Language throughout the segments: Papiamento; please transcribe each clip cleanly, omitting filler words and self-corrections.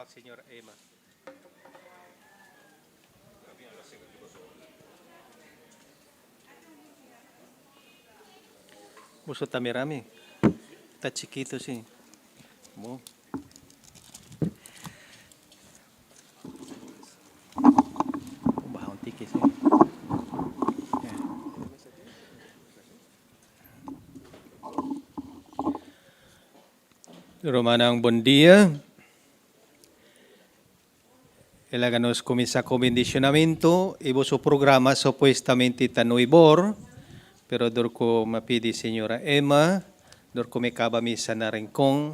Lagawak señora Emma. Boso ta mira mi? Ta chikito si. Bo. Baha un tiki si. Rumannan bon dia. E laga nos kuminsá ku bendishonamentu. E boso programa supuestamente ta nuebor, pero dor ku mi a pidi señora Emma, dor ku mi kaba misa na Rincon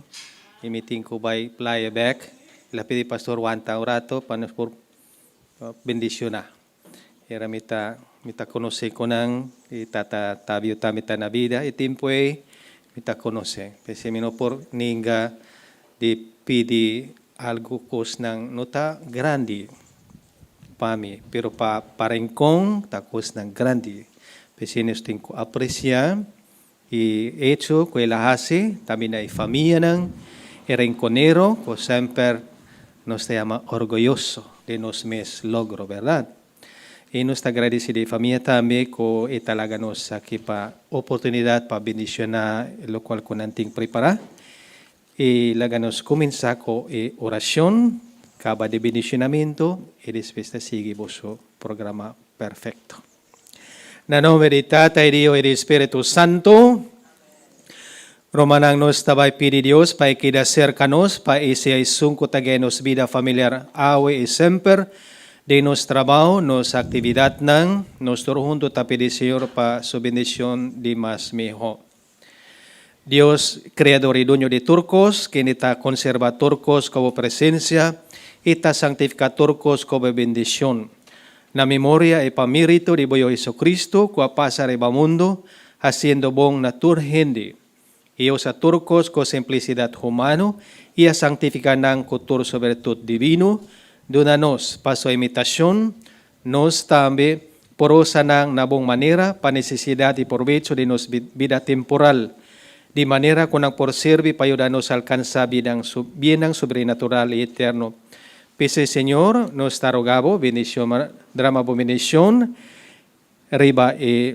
i mi tin ku bai playa bek, el a pidi pastor wanta un rato pa nos por bendishoná. Era mi ta mi ta konosé ku nan i tata Tabio tambe ta na bida e tempu ei, mi ta konosé. P'esei mi no por ninga di pidi Algu kosnan no ta grandi pa mi, pero pa Rincon ta kosnan grandi. P'esei nos tin ku apresiá e echo ku el a hasi, tambe na e famianan, e rinconero ku semper nos ta yama orguyoso di nos mes logro, bèrdat? I nos ta gradisí di e famia tambe ku e ta laga nos aki pa oportunidat pa bendishoná lokual ku nan tin prepará. I laga nos kuminsá ku e orashon, kaba di bendishonamentu i despues ta sigui boso programa perfekto. Na nomber di Tata i di Hijo i di Spiritu Santu. Rumannan nos ta bai pidi Dios pa e keda serka nos, pa e sea esun ku ta guia nos bida familiar awe i semper. Den nos trabou, nos aktividatnan, nos tur huntu ta pidi Señor pa su bendishon di mas mihó. Dios, Creador y Duño di tur cos, kende ta conserva tur cos cu bo presencia y ta santifica tur cos cu bo bendicion. Na memoria y pa merito di bo Hijo Jesucristo, cu a pasa riba mundo, haciendo bon na tur hende. E usa tur cos cu simplicidad humano y a santifica nan cu tur su virtud divino, duna nos, pa su imitacion, Nos tambe por usa nan na bon manera pa nesesidat i probecho di nos bida temporal, di manera ku nan por sirbi pa yuda nos alkansá biennan sobrenatural i eterno. P'esei, Señor, nos ta roga Bo bendishon, drama Bo bendishon riba e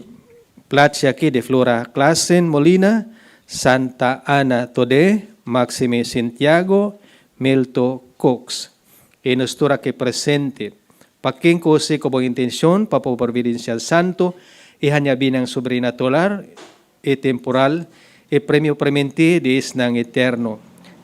plachi aki di Flora Klassen Molina, Santa Ana Todé, Maxime Sintiago, Milto Cox. E nos tur aki presente. Pa ken ku hosé ku bon intenshon pa por providensial santu i haña binan sobrenatural i temporal, e premio primentí di esnan eterno.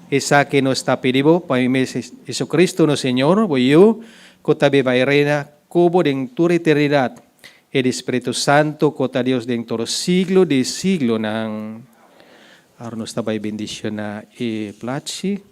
Esaki nos ta pidi bo pa mi mes Jesucristo nos Señor, bo Yu, ku ta biba i reina ku bo den tur eternidat, i di Spiritu Santu ku ta Dios den tur siglo di siglonan. Awor nos ta bai bendishoná e plachi.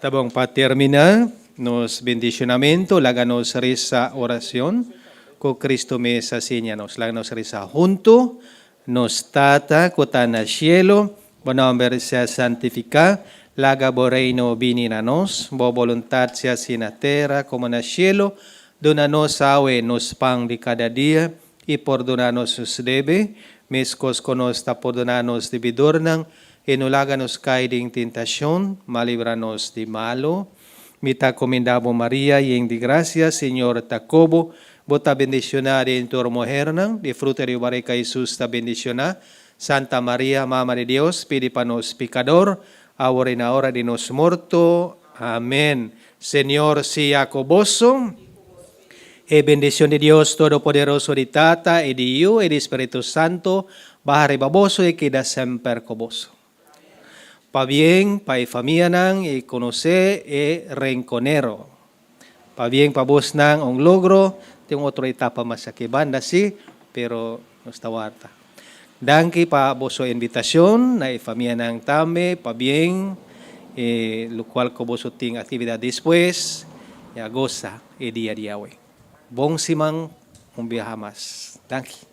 Ta bon pa termina nos bendicionamento, laga nos reza oracion cu Cristo mes a siña nos. Laga nos reza hunto, Nos Tata cu ta na cielo, bo nomber sea santifica, laga bo reino bini na nos, bo boluntad sea haci na tera como na cielo, duna nos awe nos pan di cada dia, i pordoná nos nos debe, meskos ku nos ta pordoná nos debidornan, i no laga nos kai den tentashon, ma libra nos di malu. Mi ta komendá bo, Maria, yen di grasia, Señor ta ku bo. Bo ta bendishoná den tur muhernan, di fruta di bo barika Hesus ta bendishoná. Santa Maria, Mama di Dios, pidi pa nos pikador, awor i na ora di nos morto. Amèn. Señor sea ku boso. E bendicion di Dios Todopoderoso, di Tata, y di Yiu, y di Spirito Santo, baha riba boso y keda semper cu boso. Pabien pa e famianan y conoce e Rinconero. Pabien pa bosnan un logro, tin otro etapa mas aki banda si, pero nos ta warda. Danki pa boso invitacion na e famianan tambe, pabien, e locual cu boso tin actividad despues, y a goza e dia di awe. Bon siman, un biaha mas. Danki.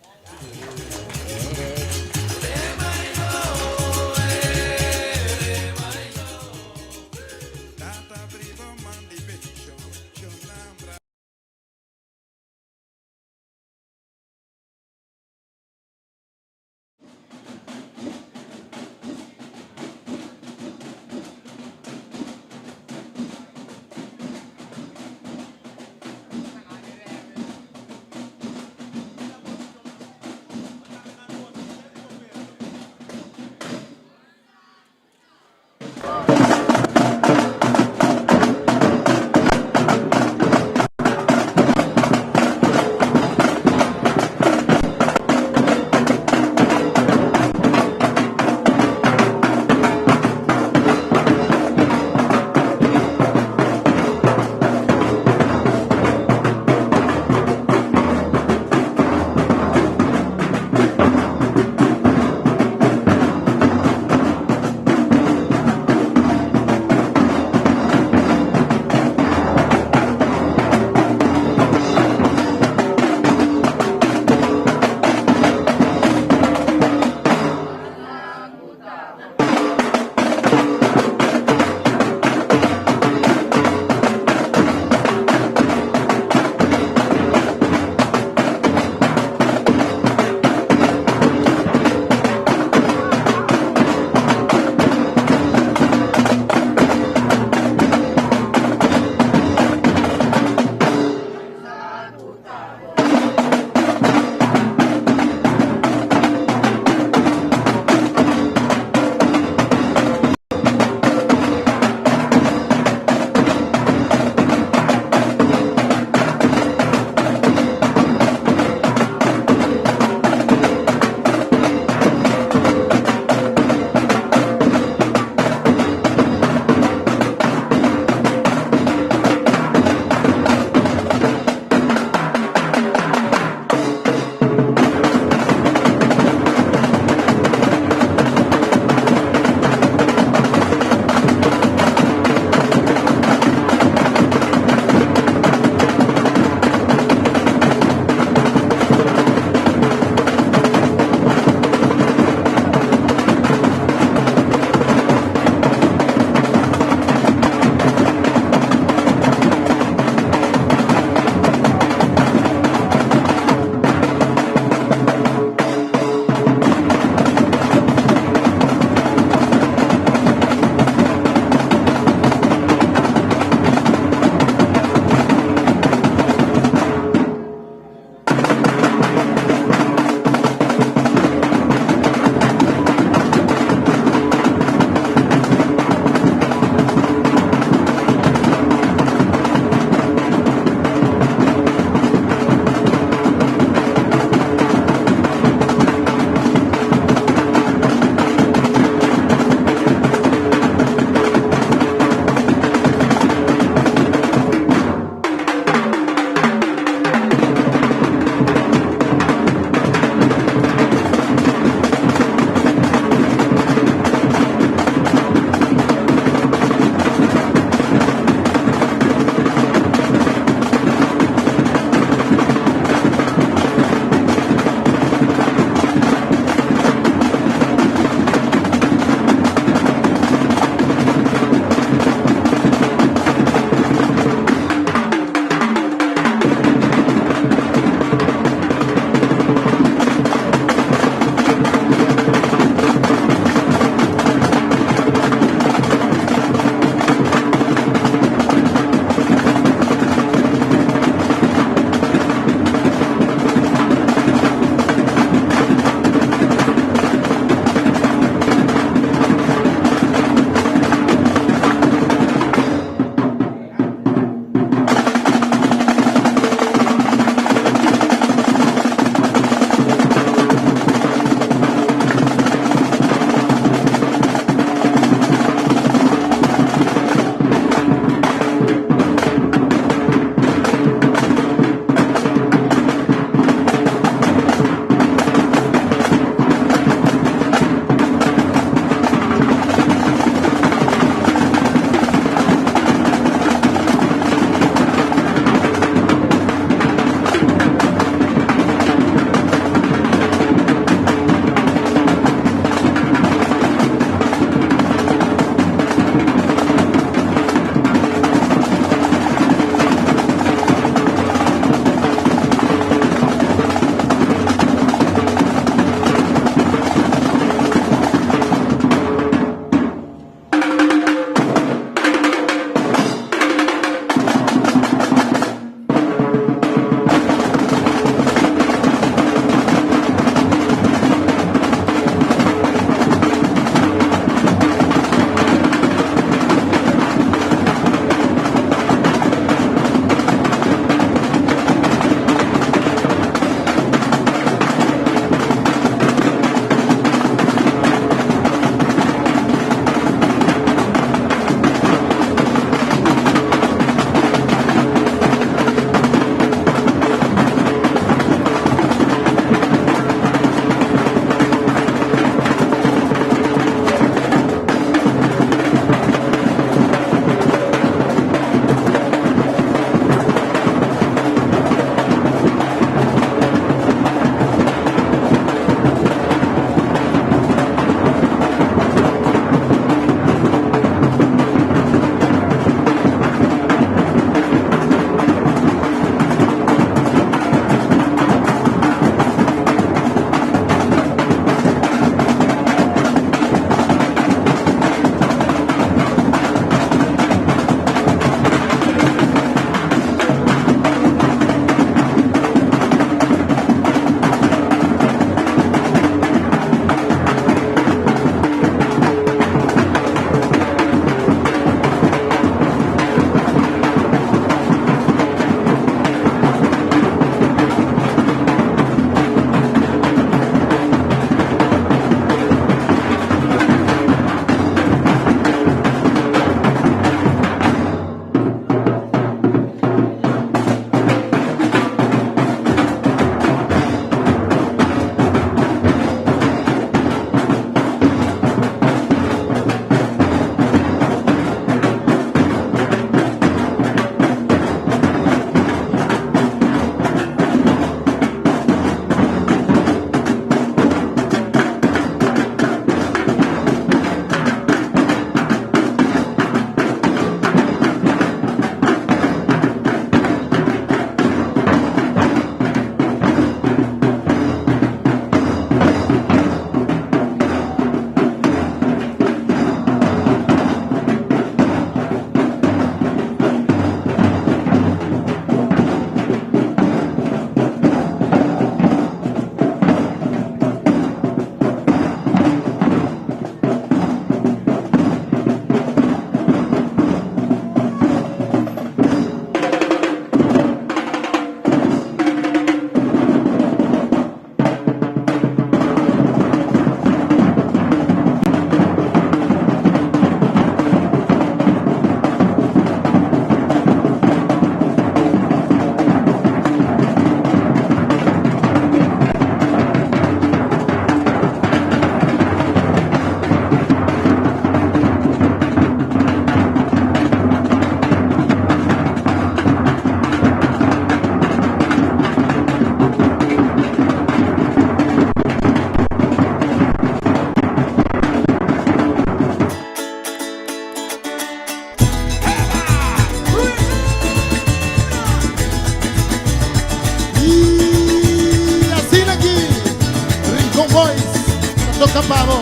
toka pa bo.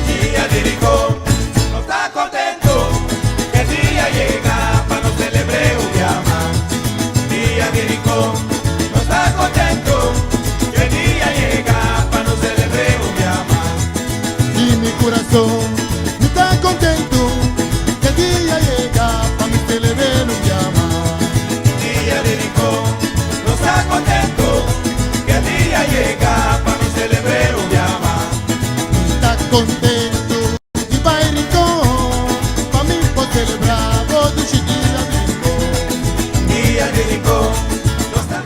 Dia di Rincon nos ta contento que dia yega pa nos celebre un dia mas. Dia di Rincon nos ta contento que dia yega pa nos celebre un dia mas. Di mi kurason mi ta kontentu ke dia yega pa mi selebr'é un dia mas. Dia di Rincon nos ta contento que dia yega pa nos celebre un dia mas. Mi ta kontentu di bai Rincon pa mi por selebrá bo dushi dia di Rincon. Dia di Rincon nos ta.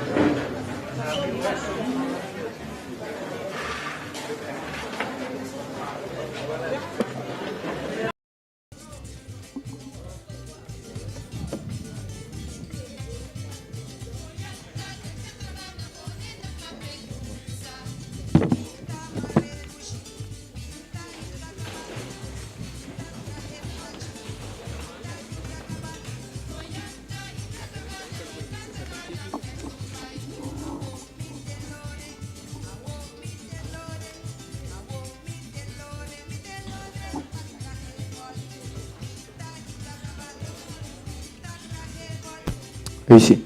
Rishi.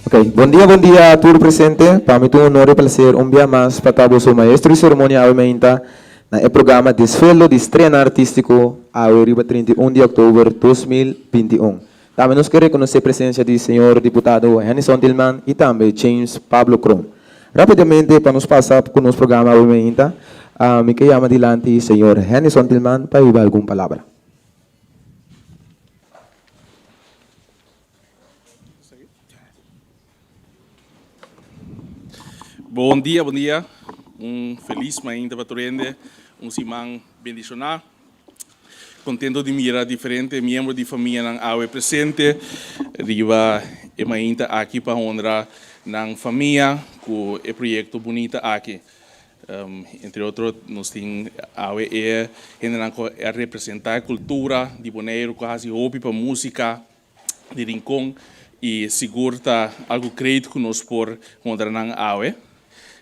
Ok, bon dia, bon dia tur presente. Pa mi ta un honor y placer un bia mas pa ta boso maestro di ceremonia awe mainta na e programa Desfelo di Strena Artistico awe riba 31 di october 2021. Tambe nos ke rekonosé presensia di señor diputado Hennyson Thielman i tambe James Pablo Kroon. Rápidamente pa nos pasa ku nos programa awe mainta, mi ke yama dilanti señor Hennyson Thielman pa hiba algun palabra. Bon dia, bon dia. Un felis mainta pa tur hende. Un siman bendishoná. Contento di mira diferente miembro di famianan awe presente riba e mainta aki pa honra nan famia cu e proyecto bunita aki. Entre otro nos tin awe e hendenan cu a representa e cultura di Boneiru cu a haci hopi pa musica di Rincon y sigur ta algo great cu nos por honra nan awe.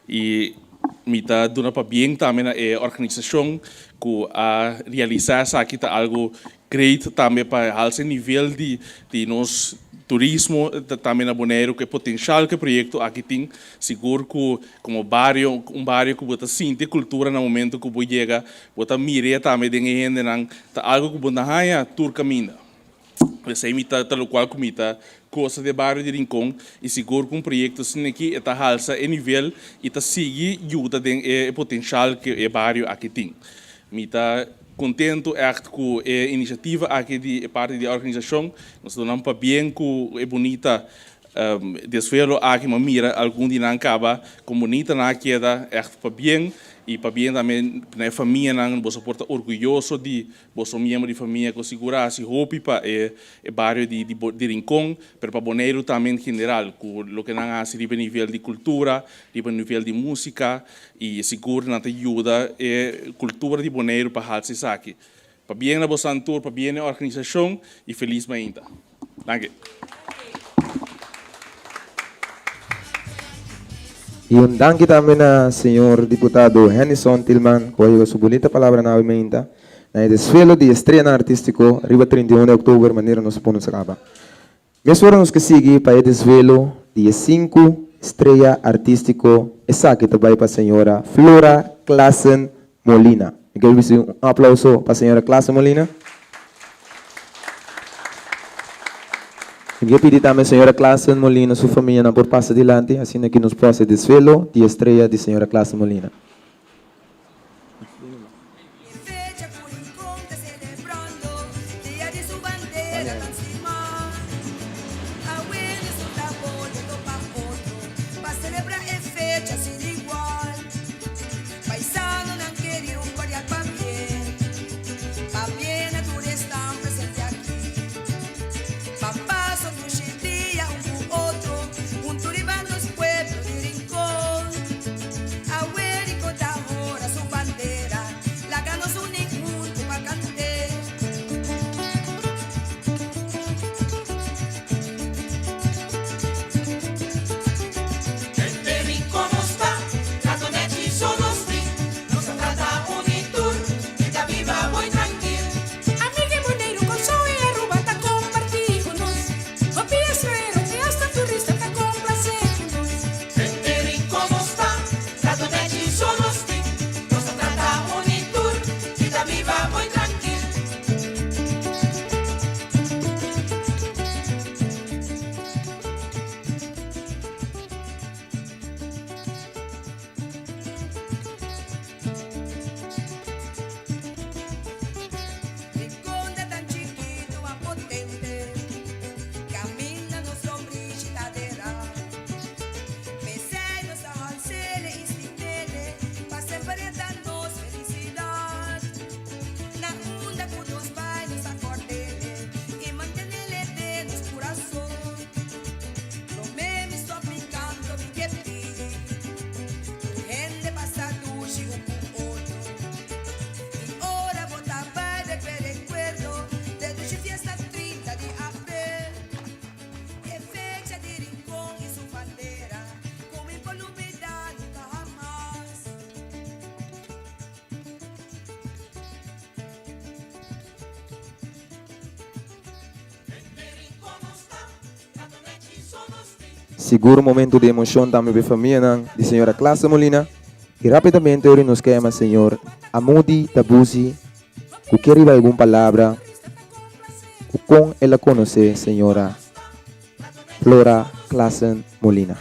Y mi ta duna pabien tambe na e organisacion cu a realisa esaki ta algo great tambe pa halsa e nivel di di nos turismo tambe na Boneiru cu e potencial cu e proyecto aki tin. Sigur cu como bario un bario cu bo ta sinti e cultura na momento cu bo yega bo ta mir'e tambe den e hendenan ta algo cu bo na haya tur caminda. Esei mi ta ta lokual ku mi ta gosa di e bario di Rincon i sigur ku un proyekto asina aki e ta halsa e nivel i ta sigui yuda den e potenshal ku e bario aki tin. Mi ta kontentu ègt ku e inisiativa aki di e parti di e organisashon. Nos ta duna un pabien ku e bunita Desvelo aki m'a mira algun di nan kaba kon bunita nan a keda, ègt pabien i pabien tambe na e famianan. Boso por ta orguyoso di boso miembro di famia ku sigura hasi hopi pa e bario di di Rincon, pero pa Boneiru tambe en general ku loke nan a hasi riba e nivel di kultura, riba e nivel di músika i sigur nan ta yuda e kultura di Boneiru pa halsa esaki. Pabien na bosan tur, pabien na e organisashon i felis mainta. Danki. Y un danki tambe na señor diputado Hennyson Thielman cu a hiba su bunita palabra na awe meinta na e desfelo di estreanan artistico riba 31 di october manera nos a pone nos caba. Mesora nos ke sigui pa e desvelo di e sinku strea artistico, esaki ta bay pa señora Flora Klaassen Molina. Mi ke ricibi un aplauso pa señora Klaassen Molina. Mi ke pidi tambe señora Klaassen Molina su famianan por pasa dilanti asina ki nos por haci desvelo di estrella di señora Klaassen Molina. Paisanonan keri un cordial pabien, pabien na tur esnan presente aki. Pa pasa un dushi dia un cu otro, hunto riba nos pueblo di Rincon. Awe Rincon. Sigur un momento di emocion tambe pa e famianan di señora Klaassen Molina y rapidamente ora nos kema señor Amudi Tabusi cu kier riba algun palabra cu con el a conoce señora Flora Klaassen Molina.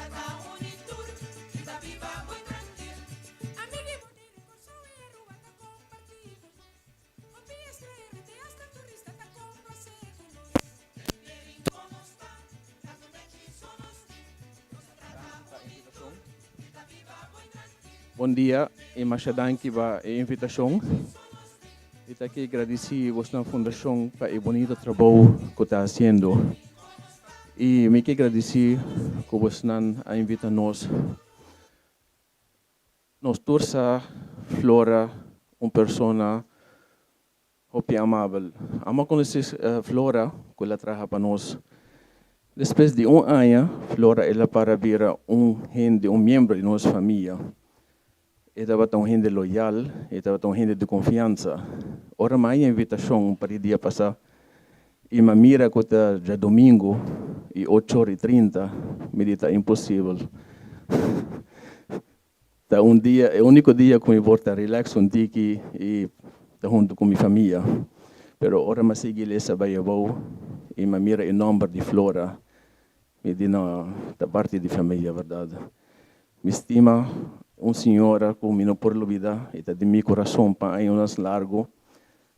Bon dia y masha danki pa e invitacion. Mi ta ke gradici bosnan fundacion pa e bonito trabou cu ta haciendo. Y mi ke gradici cu bosnan a invita nos. Nos tur sa Flora un persona hopi amabel. Amo a conoce Flora cu el a traha pa nos. Despues di un aña Flora el a para bira un hende, un miembro di nos famia. E tabata un hende loyal, e tabata un hende di confiansa. Ora mi a haña invitacion un par di dia pasa y mi a mira cu ta djadomingo y ocho ora y trinta, mi di ta imposibel. Ta un dia, e unico dia cu mi por ta relax un tiki y ta hunto cu mi famia. Pero ora mi a sigui lesa bay abou y mi a mira e nomber di Flora, mi di no, ta parti di famia, berdad. Mi stima un señora cu mi no por lubida, e ta den mi corazon pa añonan largo.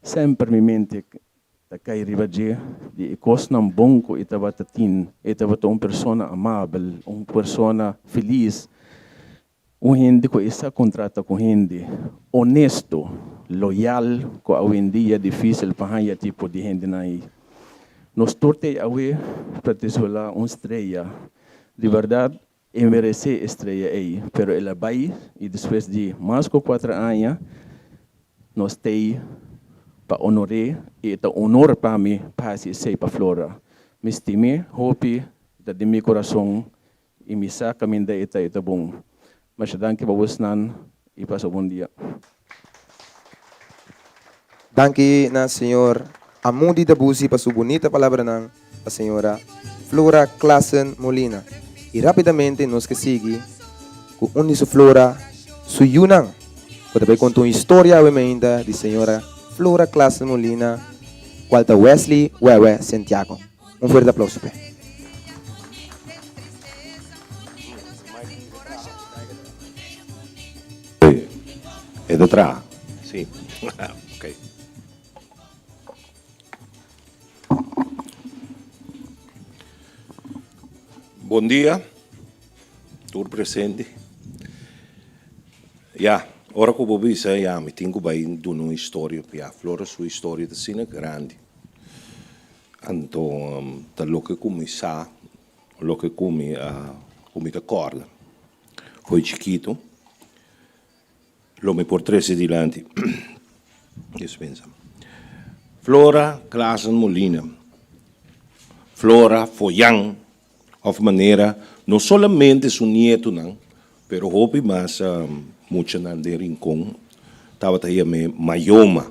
Semper mi mente Ta kai riba dje di e kosnan bon ku e tabata tin. E tabata un persona amabel, un persona felis, un hende ku e sa kon trata ku hende, onesto, loyal, ku awendia difísil pa haña tipo di hendenan ei. Nos tur ta ei awe pa desvelá un strea. Di bèrdat, e meresé e strea ei, pero el a bai i despues di mas ku kuater aña nos t'ei pa onor'é i e ta honor pa mi pa hasi esei pa Flora. Mi stim'é hopi, e ta den mi kurason i mi sa kaminda e ta e ta bon. Masha danki pa bosnan i pasa bon dia. Danki na señor Amudi Dabusi pa su bunita palabranan pa señora Flora Klaassen Molina. Y rapidamente nos ke sigui cu un di su Flora su yunan cu ta bay conta un historia awe mainta di señora Flora Klaassen Molina cual ta Wesley Wewe Sentiago. Un fuerte aplauso p'e. E ta traha? Si. Ok. Bon dia, tur presente. Ya, ora ku bo bisa ya mi tin ku bai duna un historia. Ya, Flora su historia ta asina grandi. Anto ta loke ku mi sa, loke ku mi a, ku mi ta kòrda. Foi chikitu, lo mi por trese dilanti. Dispensa. Flora Klaassen Molina, Flora Foyan, of manera no solamente su nietonan, pero hopi mas muchanan den Rincon tabata yam'é Mayoma.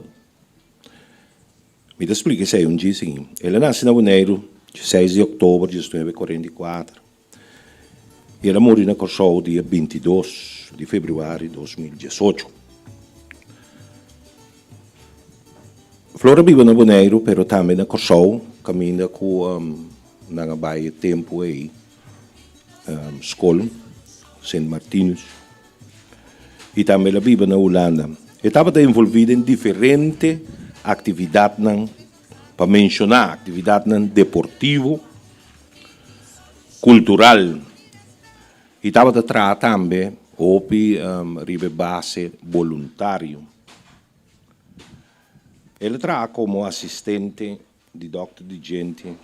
Mi ta splika esei un dje sigui. El a nase na Boneiru dieseis di òktober 1944 i el a muri na Kòrsou dia 22 di febrüari 2018. Flor a biba na Boneiru pero tambe na Kòrsou kaminda ku nan a bai e tempu ei skol Sint Martinus i tambe el a biba na Hulanda. E tabata envolví den diferente aktividatnan, pa menshoná aktividatnan deportivo, kultural i tabata traha tambe hopi riba e base boluntario. El a traha komo asistente di dòkter di djente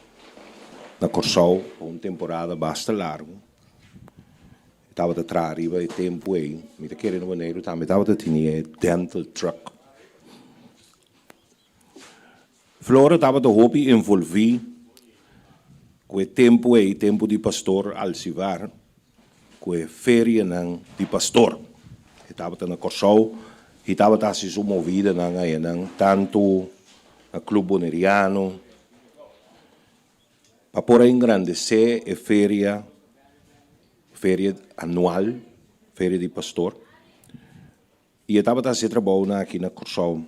na Kòrsou pa un temporada basta largu. E tabata traha riba e tempu ei. Mi ta kere na Boneiru tambe tabata tene e dental truck. Flora tabata hopi envolví ku e tempu ei, tempu di pastor Alcivar, ku e ferianan di pastor. E tabata na Kòrsou i tabata hasi su movidanan ayanan, tantu na Club Boneriano, pa por a engrandesé e feria. Feria anual, Feria di Pastor. I e tabata hasi e trabounan aki na Kòrsou.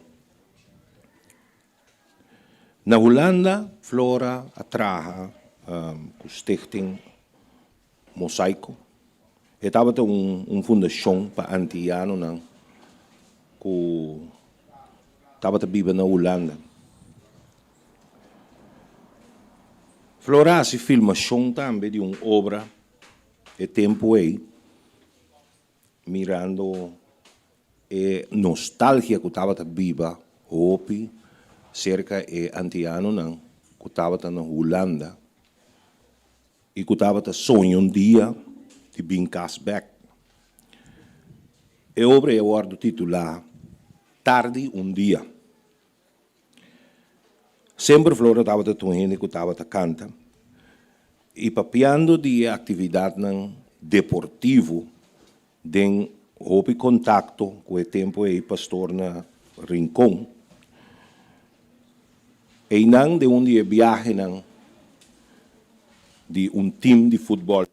Na Hulanda Flora a traha ku Stichting Mosaico. E tabata un un fundashon pa antianonan ku tabata biba na Hulanda. Flora a hasi filmashon tambe di un obra e tempu ei. Mirando e nostalgia ku tabata biba hopi serka e antianonan ku tabata na Hulanda i ku tabata soña un dia di bin kas bèk. E obra ei a wòrdu titulá Tardi un dia. Semper Flora tabata ta un hende ku tabata kanta i papiando di e aktividatnan deportivo den hopi kontakto ku e tempu ei pastor na Rincon. Einan den un di e biahenan di un tim di futbòl.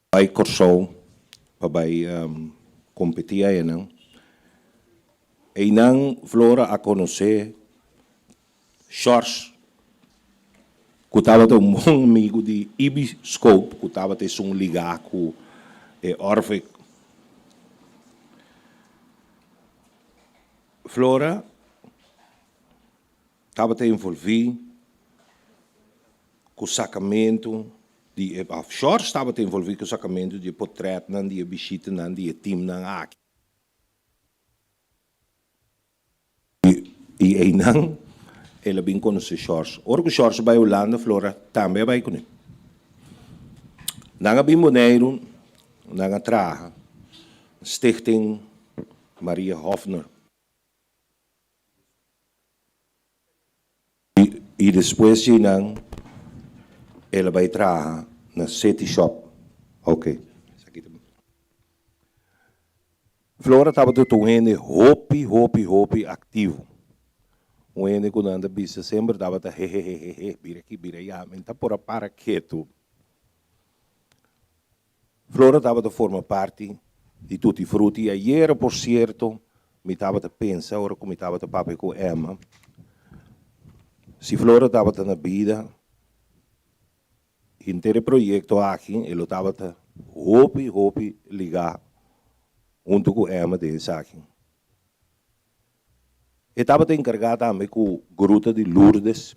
Bai Kòrsou pa bai kompetí ayanan. Einan Flora a konosé Sjors ku tabata un bon amigu di Ibi Scope ku tabata esun ligá ku e Orfik. Flora Tabata envolví ku sakamentu di e òf George tabata envolví ku sakamentu di e potrètnan di e bishitanan di e timnan aki. I einan el a bin konosé George. Ora ku George a bai Hulanda, Flora tambe a bai kuné. Nan a bin Boneiru, nan a traha Stichting Maria Hofner. I despues dje nan el a bai traha na City Shop. Ok, esaki ta bon. Flora tabata un hende hopi, hopi, hopi aktivo. Un hende ku nan ta bisa semper tabata hehehehehe, bira aki, bira ayá, men ta por a para ketu. Flora tabata forma parti di Tutti Frutti. Ayera, por cierto, mi tabata pensa ora cu mi tabata papia cu Emma, si Flora tabata na bida, henter e proyecto aki e lo tabata hopi, hopi liga hunto cu Emma den esaki. E tabata encarga tambe cu Gruta di Lourdes,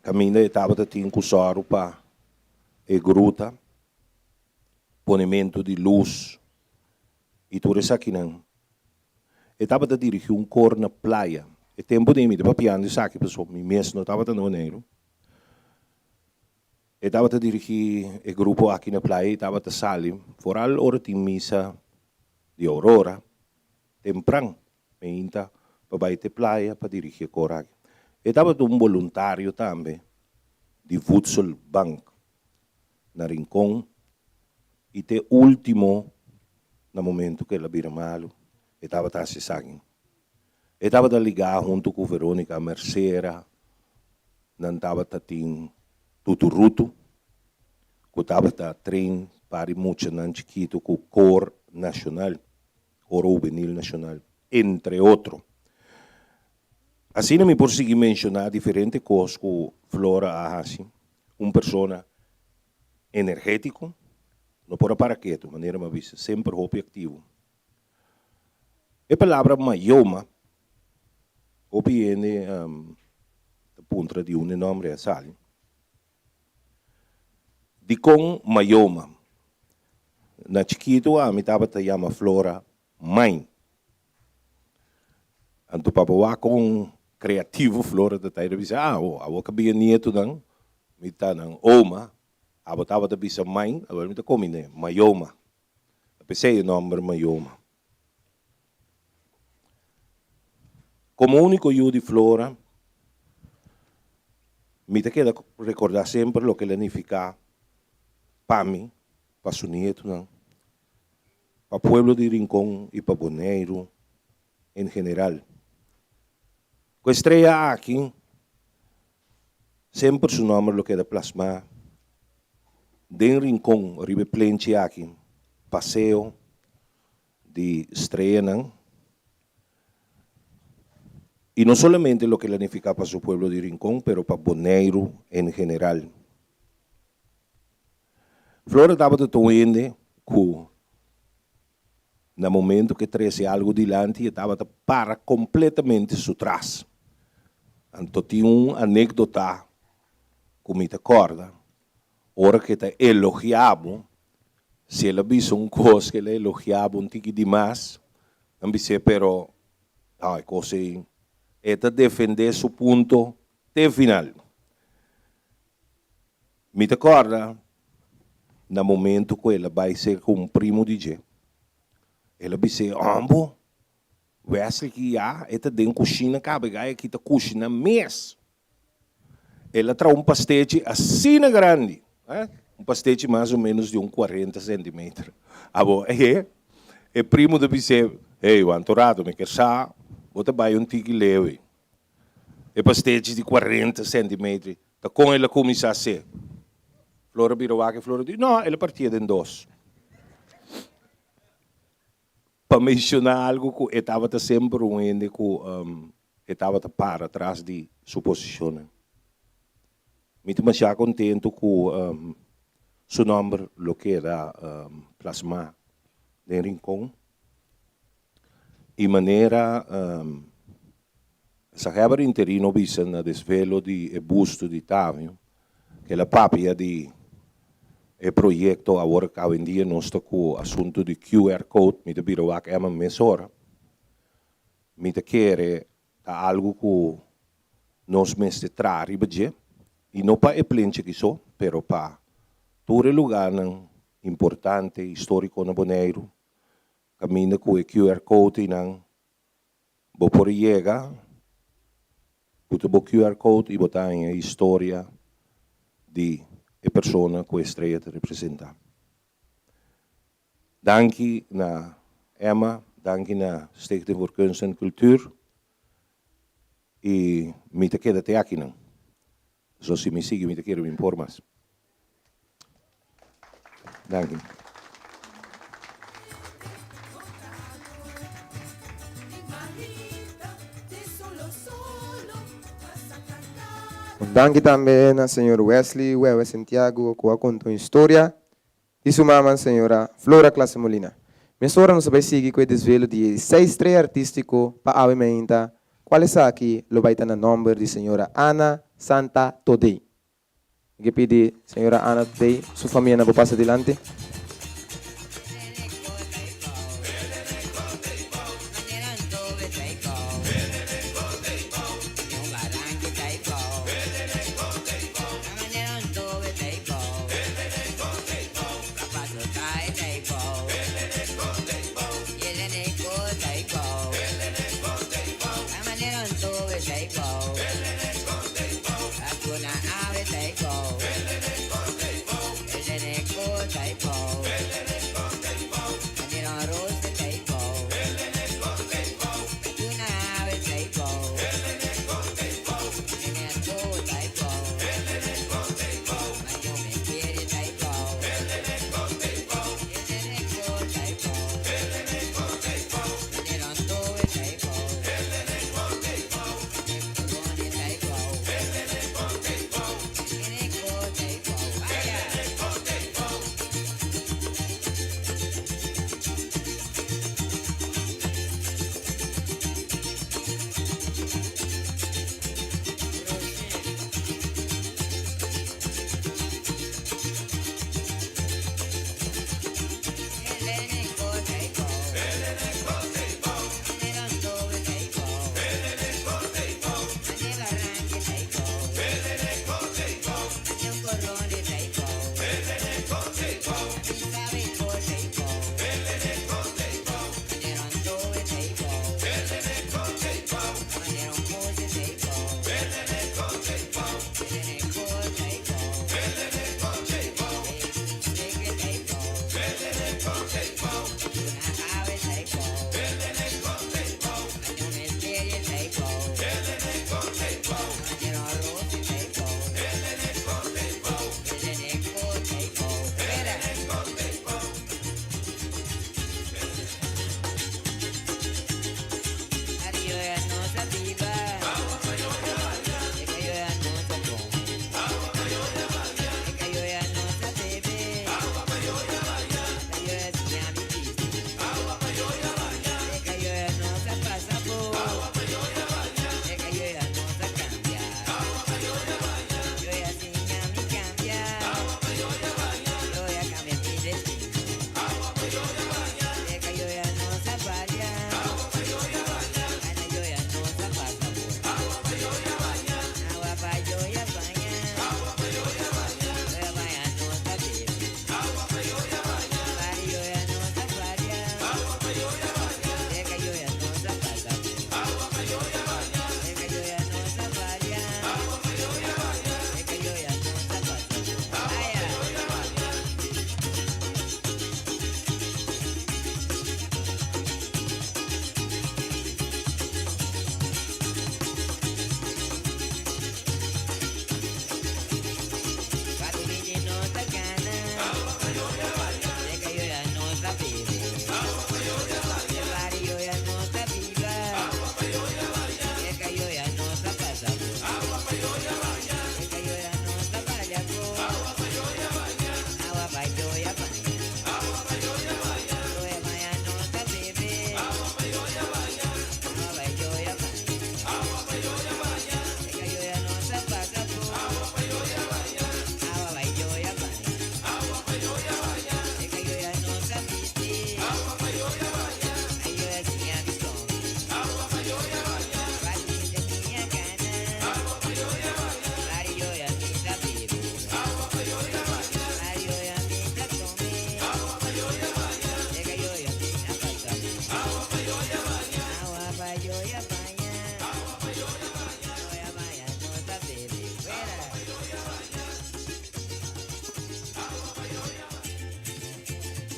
caminda e tabata tin cu sòru pa e gruta, ponemento di luz y tur esakinan. E tabata dirigi un cor na playa. E tempo den mi ta papiando esaki pasobra mi mes no tabata na Boneiru. E tabata dirigí e grupo aki na playa i tabata sali foral ora tin misa di Aurora tempran meinta pa bai te playa pa dirigí e kor aki. E tabata un boluntario tambe di Voedselbank na Rincon i te ultimo na momento ku el a bira malu e tabata hasi esaki. E tabata ligá huntu ku Veronica Mercera, nan tabata tin Tuturutu, ku tabata train par di muchanan chikitu ku Kor Nashonal, Koro Hubenil Nashonal, entre otro. Asina mi por sigui menshoná diferente kos ku Flora a hasi, un persona energétiko, no por a para ketu, manera mi a bisa, semper hopi aktivo. E palabra mayoma, hopi hende ta puntra di unda e nomber a sali. Dikon mayoma? Na chikitu ami tabata yama Flora Main. Anto pa bo wak kon kreativo Flora ta ta, e ta bisa, ah, awor ka bia nietunan, mi ta nan oma, abo tabata bisa Main, awor mi ta komi ne mayoma. Ta p'esei e nòmber Mayoma. Komo úniko yu di Flora, mi ta keda rekordá semper loke el a nifiká pa mi, pa su nietunan, pa pueblo di Rincon i pa Boneiru en general. Ku e strea aki, semper su nòmber lo keda plasmá. Den Rincon riba e plenchi aki paseo di streanan y no solamente loke el a nifica pa su pueblo di Rincon pero pa Boneiru en general. Flora tabata ta un hende cu na momento cu e trece algo dilanti e tabata para completamente su tras. Anto tin un anecdota cu mi ta corda Ora ku e ta elogiá bo, si el a bisa un kos ku el a elogiá bo un tiki dimas, nan bis'é, pero, no, e kos ei, e ta defendé su punto te final. Mi ta kòrda na momentu ku el a bai serka un primu di dje, el a bis'é, Òmbo, Wesley ki ya e ta den kushina kaba, e gai aki ta kushina mes. El a traha un pastechi asina grandi, un pastechi mas o menos di un cuarenta centimeter. Abo, e e primo ta bis'é, Hey, wanto rato mi kier sa, bo ta bai un tiki leu. E pastechi di cuarenta centimeter, ta con el a cuminsa hace? Flor a bira wak e flor a di, No, el a partié den dos. Pa menciona algo cu e tabata semper un hende cu e tabata para tras di su posicionnan. Mi ta masha contento cu su nomber lo keda plasma den Rincon. Y manera Gezaghebber interino bisa na desvelo di e busto di Tavio, cu el a papia di e proyecto awor cu awendia nos ta cu asunto di QR code, mi ta bira wak Emma mesora. Mi ta kere ta algo cu nos mester traha riba dje, y no pa e plenchi aki so, pero pa tur e lugarnan importante, historico na Boneiru, caminda cu e QR code eynan bo por yega, puta bo QR code y bo ta haña e historia di e persona cu e estrella ta representa. Danki na Emma, danki na Stichting voor Kunst en Cultuur y mi ta keda te akinan. So si mi sigui mi ta kere bin por mas. Danki. Un danki tambe na señor Wesley Wewe Santiago cu a conta un historia di su mama señora Flora Clase Molina. Mesora nos a bai sigui cu e desvelo di e di seis strea artistico pa awe mainta cual esaki lo bai ta na nomber di señora Ana Santa Todey. Mi ke pidi señora Ana Todey su famia na bo pasa dilanti.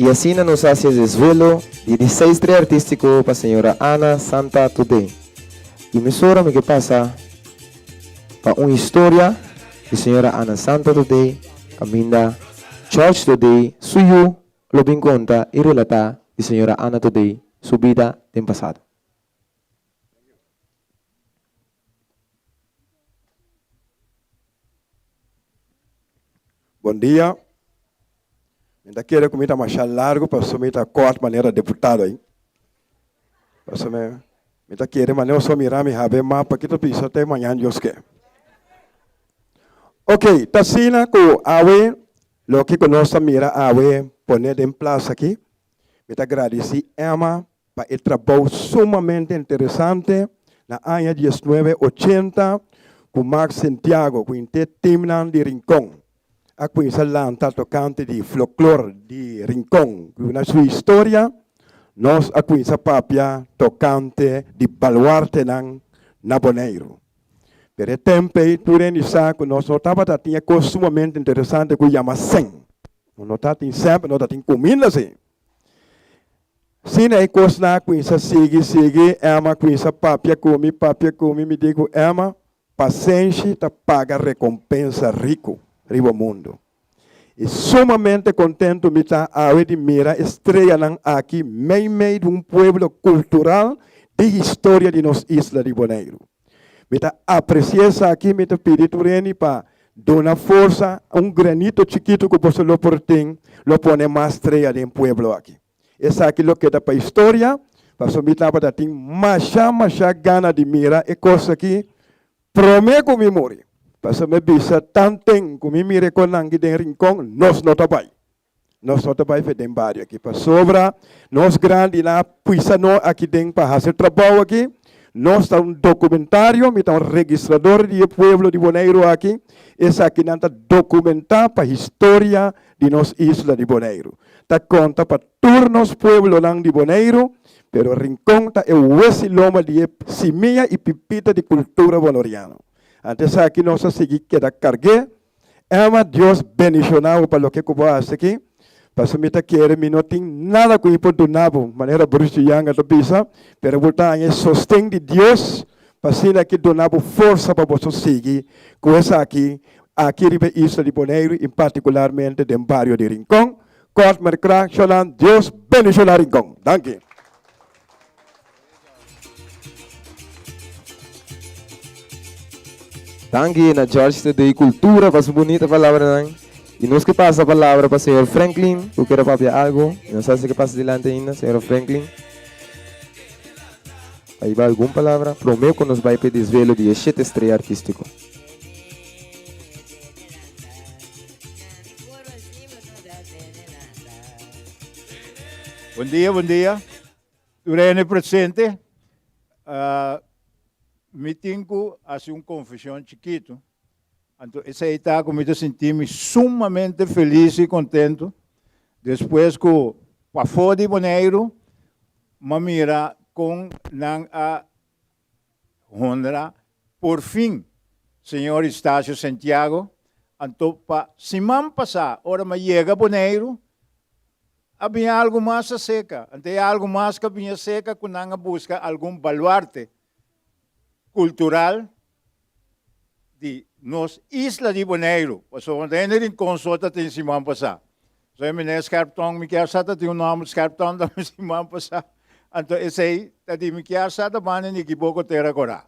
I asina nos a hasi e desvelo di e di seis trea artístiko pa señora Ana Santa Today. I mesora mi ke pasa pa un historia di señora Ana Santa Today kaminda George Today su yu lo bin konta i relatá di señora Ana Today su bida den pasado. Bon dia. Mi ta kere ku mi ta masha largu pasobra mi ta kòrt manera deputado ei. Pasobra mi ta kere manera boso mira mi hab'e mapa ki ta bisa te mañan Dios ke. Ok, ta asina ku awe loke ku nos ta mira awe pone den plasa aki, mi ta gradisí Emma pa e trabou sumamente interesante na aña diesnuebe ochenta ku Mark Santiago ku henter timnan di Rincon a kuminsá lanta tokante di floklor di Rincon ku na su historia nos a kuminsá papia tokante di baluartenan na Boneiru. Pero e tempu ei tur hende sa ku nos no tabata tin e kos sumamente interesante ku yama sèn. Nos no tatin sèn pero nos tatin kuminda si. Asina e kosnan a kuminsá sigui, sigui, Emma a kuminsá papia ku mi, papia ku mi, mi di ku Emma, pasenshi ta paga rekompensa riku riba mundu. I sumamente kontentu mi ta awe di mira e streanan aki meimei di un pueblo kultural di historia di nos isla di Boneiru. Mi ta apresia esaki, mi ta pidi tur hende pa duna forsa, un granito chikitu ku boso lo por tin, lo pone mas strea den pueblo aki. Esaki lo keda pa historia, pasobra mi tabata tin masha masha gana di mira e kos aki prome ku mi muri. Pasobra mi bisa tanten ku mi mira e konan aki den Rincon, nos no ta bai. Nos no ta bai fe den bario aki pasobra nos grandinan a pisa no aki den pa hasi e trabou aki. Nos ta un documentario, mi ta un registrador di e pueblo di Boneiru aki. Esakinan ta documenta pa historia di nos isla di Boneiru. Ta conta pa tur nos pueblonan di Boneiru, pero Rincon ta e wesi loma di e simia y pipita di cultura bonoriano. Ante esaki nos a sigui keda cargu'e. Emma, Dios bendiciona bo pa loke cu bo a haci aki. Pasobra mi ta kere mi no tin nada cu mi por duna bo, manera Bruce Yanga ta bisa, pero bo ta haña e sosten di Dios pa asina aki duna bo forsa pa boso sigui cu esaki aki riba e isla di Boneiru y particularmente den bario di Rincon. Kort maar kra, Sholan, Dios bendiciona Rincon. Danki. Danki na George Tedey Cultura pa su bunita palabranan. Y nos ke pasa palabra pa señor Franklin cu kier a papia algo. Mi no sa si ke pasa dilanti ainda, señor Franklin. Pa hiba algun palabra prome cu nos bay pa e desvelo di e shete estrella artistico. Bon dia, bon dia. Tur hende presente, mi tin ku hasi un konfeshon chikitu. Anto esei ta ku mi ta sinti mi sumamente felis i kontentu despues ku pafó di Boneiru m'a mira kon nan a honra por fin señor Eustacio Santiago. Anto pa siman pasá ora m'a yega Boneiru A bin algu mas aserka. Anto e algu mas ku a bin aserka ku nan a buska algun baluarte kultural di nos isla di Boneiru. Pasobra ta hende Rincon so ta tin siman pasá. So e meneer Scherptong, mi kier sa ta tin un nòmber Scherptong ta siman pasá. Anto esei ta di mi kier sa ta banda di kiboko tera korá.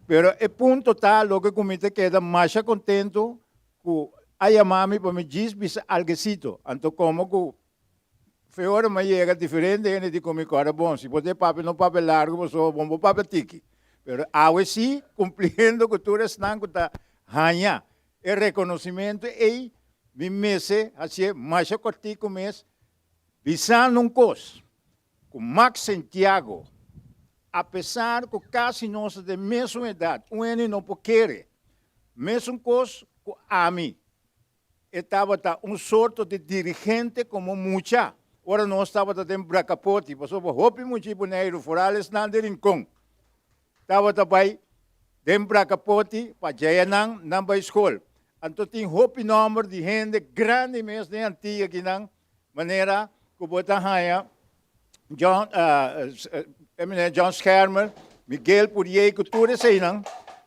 Pero e punto ta loke ku mi ta keda masha kontentu Ku a yama mi pa mi djis bisa algesito. Anto komo ku fe ora mi a yega diferente hende di ku mi kòrda bon si bo ta e papia no papia largu pasobra bon bo papia tiki. Pero awe si kumpliendo ku tur esnan ku ta haña e rekonosimentu ei mi mester hasié masha kòrtiku mes bisando un kos ku Max Santiago apesar ku kasi nos ta den mesun edat un hende no por kere Mesun kos ku ami, e tabata un sorto di dirigente komo mucha ora nos tabata den Brakapoti, pasobra hopi mucha di Boneiru, foral esnan di Rincon, tabata bai den Brakapoti pa djaya nan nan bai skol. Anto tin hopi nòmber di hende grandi mes den Antia kinan, manera. ku bo ta haña John, e John Schermer, Miguel Purier ku tur eseinan.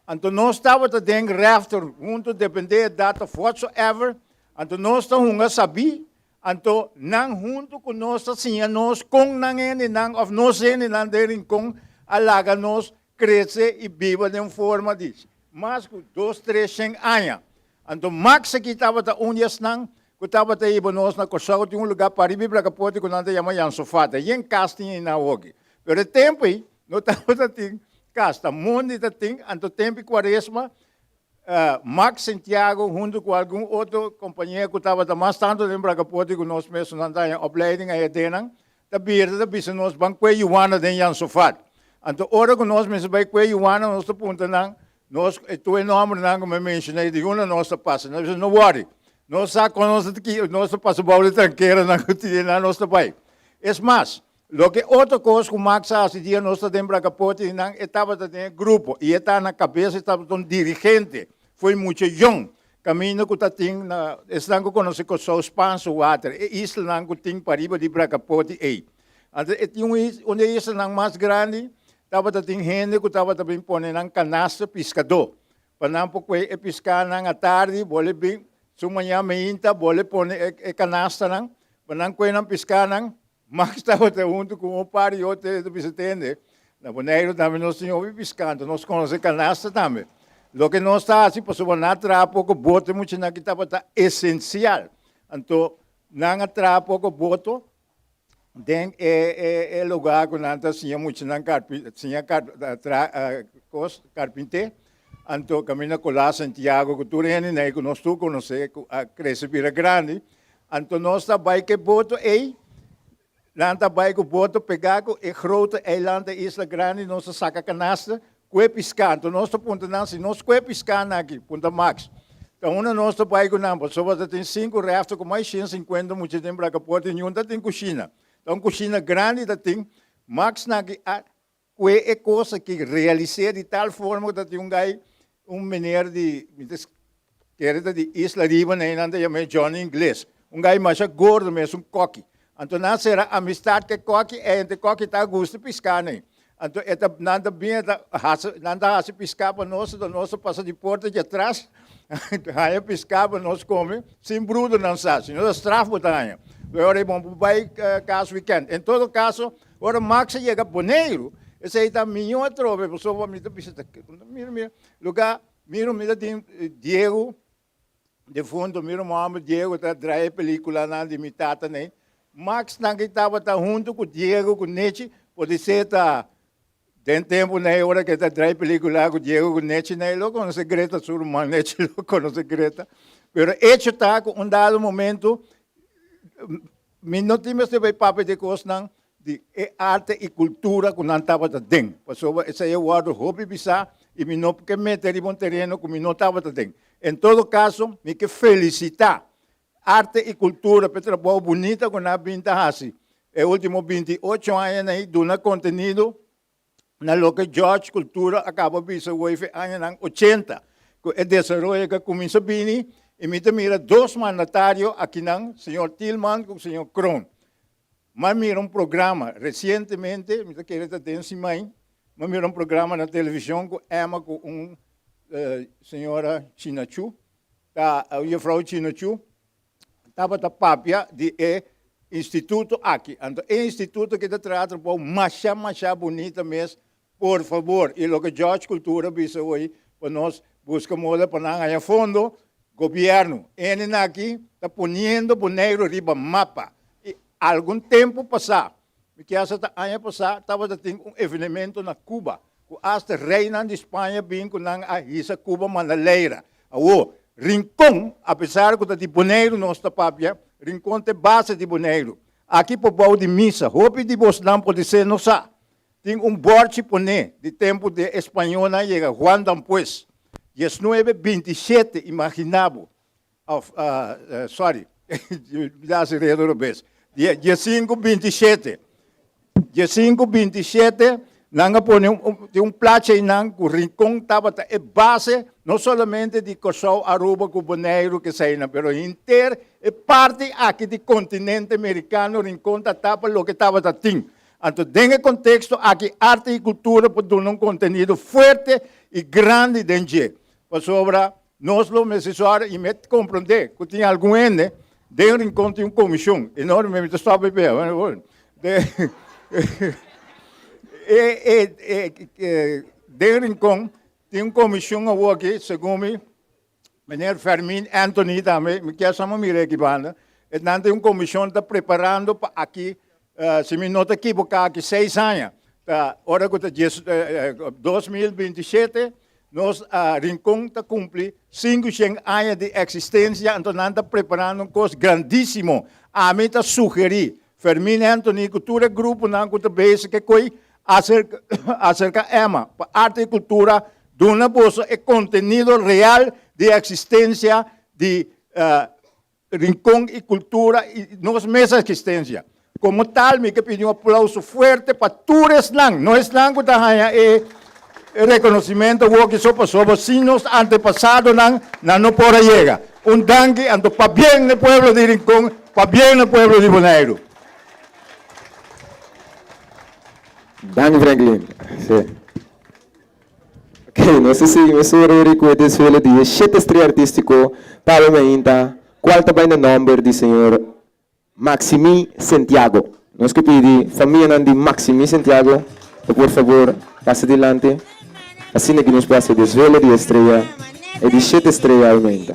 Anto nos tabata den rafter huntu depende edat of whatsoever. Anto nos ta hunga sabí. Anto nan huntu ku nos ta siña nos kon nan hendenan of nos hendenan den Rincon a laga nos krese i biba den un forma di mas ku dos tres shen aña. Anto Max aki tabata un di esnan ku tabata hiba nos na Kòrsou tin un lugá pariba i Blakapoti ku nan ta yama Jan Sofat. Ei en kas tin einan awoki. Pero e tempu ei no tabata tin kas, ta mondi ta tin. Anto tempu i kuaresma Max Santiago huntu ku algun otro kompañero ku tabata mas tantu den Blakapoti ku nos mes nan ta haña opleiding ei adenan ta bira ta bisa nos ban kue yuana den Jan Sofat. Anto ora ku nos mester bai kue yuana nos ta puntra nan Nos, e tur e nombernan ku mi a menshoná ei, di unda nos ta pasa? Nos bisa, no wòri, nos sa kon nos ta ki, nos ta pasa bou di trankeranan ku tin einan, nos ta bai. Es mas, loke otro kos ku Max a hasi dia nos ta den Bracapoti einan, e tabata den e grupo i e ta na kabesa, e tabata un dirigente, fo'i mucha yòn, kaminda ku ta tin na, esnan ku konosé Kòrsou, Spaanse Water, e islanan ku tin pariba di Bracapoti ei. Anto e tin un is, un di e islanan mas grandi, tabata tin hende ku tabata bin pone nan kanasta piskadó, pa nan por kue e piskanan atardi, bole bin su mañan meinta, bole pone e e kanastanan, pa nan kue nan piskanan. Max tabata huntu ku un par di otro hende ta bisa tende, na Boneiru tambe nos tin hopi piská, anto nos konosé kanasta tambe. Loke nos ta hasi pasobra nan a traha poko boto e muchanan aki tabata esensial. Anto nan a traha poko boto den e e lugar ku nan ta siña muchanan karpi siña kar tra kos karpinté anto kaminda Colás Santiago ku tur hende nei ku nos tur konosé ku a krese bira grandi anto nos ta bai ku e boto ei nan ta bai ku boto pegá ku e grote eiland e isla grandi nos ta saka kanasta Kue piská. Anto nos ta puntra nan si nos kue piská nan aki, puntra Max. Ta unda nos ta bai ku nan, pasobra ta tin sinku rèfter ku mas 150 mucha den Brakapoort i niun ta tin kushina. Ta un kushina grandi ta tin. Max nan aki a kue e kos aki realis'é di tal forma ku ta tin un gai, un meneer di, mi ta Kere ta di Isla Riba na nan ta yam'é Johnny Ingles. Un gai masha gordo mes, un koki. Anto nan sera amistad ku e koki ei, anto e koki ta gusta piská nei. Anto e ta, nan ta bin e ta hasi, nan ta hasi piská pa nos, anto nos ta pasa di porta dje atras, haña piská pa nos kome, sin brudo nan sa, si no ta straf bo ta haña. E ora ei bo por bai kas wikènt. En todo kaso, ora Max a yega Boneiru, esei ta mihó atrobe, pasobra mi ta bisa, mira, mira, lugá. Mira mi ta tin Diego defunto, mira un homber Diego ta draai e peliculanan di mi tata nei. Max nan ki tabata hunto cu Diego cu Nechi, podisé ta den tempo nei ora ke ta draai pelicula cu Diego cu Nechi nei lo conoce Greta su ruman Nechi lo conoce Greta. Pero hecho ta cu un dado momento mi no tin mester bay papia di cosnan di e arte i kultura ku nan tabata den, pasobra esei a wòrdu hopi bisá i mi no ke mete riba un tereno ku mi no tabata den. En todo kaso, mi ke felisitá Arte i Kultura pa e trabou bunita ku nan a bin ta hasi e último 28 añanan i duna kontenido na loke George Kultura a kaba bisa wei fe añanan 80, ku e desaroyo ku a kuminsá bini i mi ta mira dos mandatario akinan, señor Thielman ku señor Kroon. M'a mira un programa recientemente, mi ta kere ta den siman, m'a mira un programa na television cu Emma cu un señora China Chu, ta un juffrouw China Chu, tabata papia di e instituto aki. Anto e instituto aki ta traha trabou masha masha bunita mes, por fabor, y loke George Cultura bisa hoy pa nos busca moda pa nan haya fondo, gobierno, enen aki ta poniendo Boneiru riba mapa. Y algun tempo pasa, mi kier sa ta aña pasa, tabata tin un evenemento na Cuba, cu hasta reynan di Spaña bin cu nan a hisa Cuba manda leira. Awo, Rincon, apesar cu ta di Boneiru nos ta papia, Rincon ta e base di Boneiru. Aki por bou di misa, hopi di bosnan por di ser no sa. Tin un bòrchi poné di tempu di e spañónan yega Juan Dampues, 19 27, imaginá bo, òf sòri, mi ta hasi redo robes, 15 27, 15 27. Nan a pone un tin un plachi einan ku Rincon tabata e base no solamente di Kòrsou, Aruba ku Boneiru ku eseinan, pero henter e parti aki di kontinente merikano Rincon ta tapa loke tabata tin. Anto den e konteksto aki arte i kultura por duna un kontenido fuerte i grandi den dje, pasobra nos lo mester sòru i mi a komprondé ku tin algun hende den Rincon tin un komishon enorme, mi ta stòp e bia den Rincon tin un komishon awoki segun mi Meneer Fermin Anthony tambe, mi kier sa mira aki banda. E nan tin un komishon ta preparando pa aki, si mi no ta ekiboká, aki seis aña. Ta ora ku ta dies 2027 nos Rincon ta kumpli 500 aña di eksistensia, anto nan ta preparando un kos grandísimo. Ami ta sugerí Fermin Anthony ku tur e gruponan ku ta bezig ke koi aserka Emma pa Arte i Kultura Duna boso e kontenido real di eksistensia di Rincon i kultura i nos mes eksistensia. Komo tal mi ke pidi un aplauso fuerte pa tur esnan, no esnan ku ta haña e rekonosimentu awoki so pasobra sin nos antepasadonan nan no por a yega. Un danki anto pabien na e pueblo di Rincon, pabien na e pueblo di Boneiru. Danki Franklin. Sí. Ok, nos ta sigui mesora ori ku e desfile di e shete strea artístiko Pablo Meinta, kual ta bai na nòmber di señor Maximi Sentiago. Nos ke pidi famianan di Maximi Sentiago pa por fabor pasa dilanti, asina ku nos por hasi e desvelo di e strea, e di shete strea awe meinta.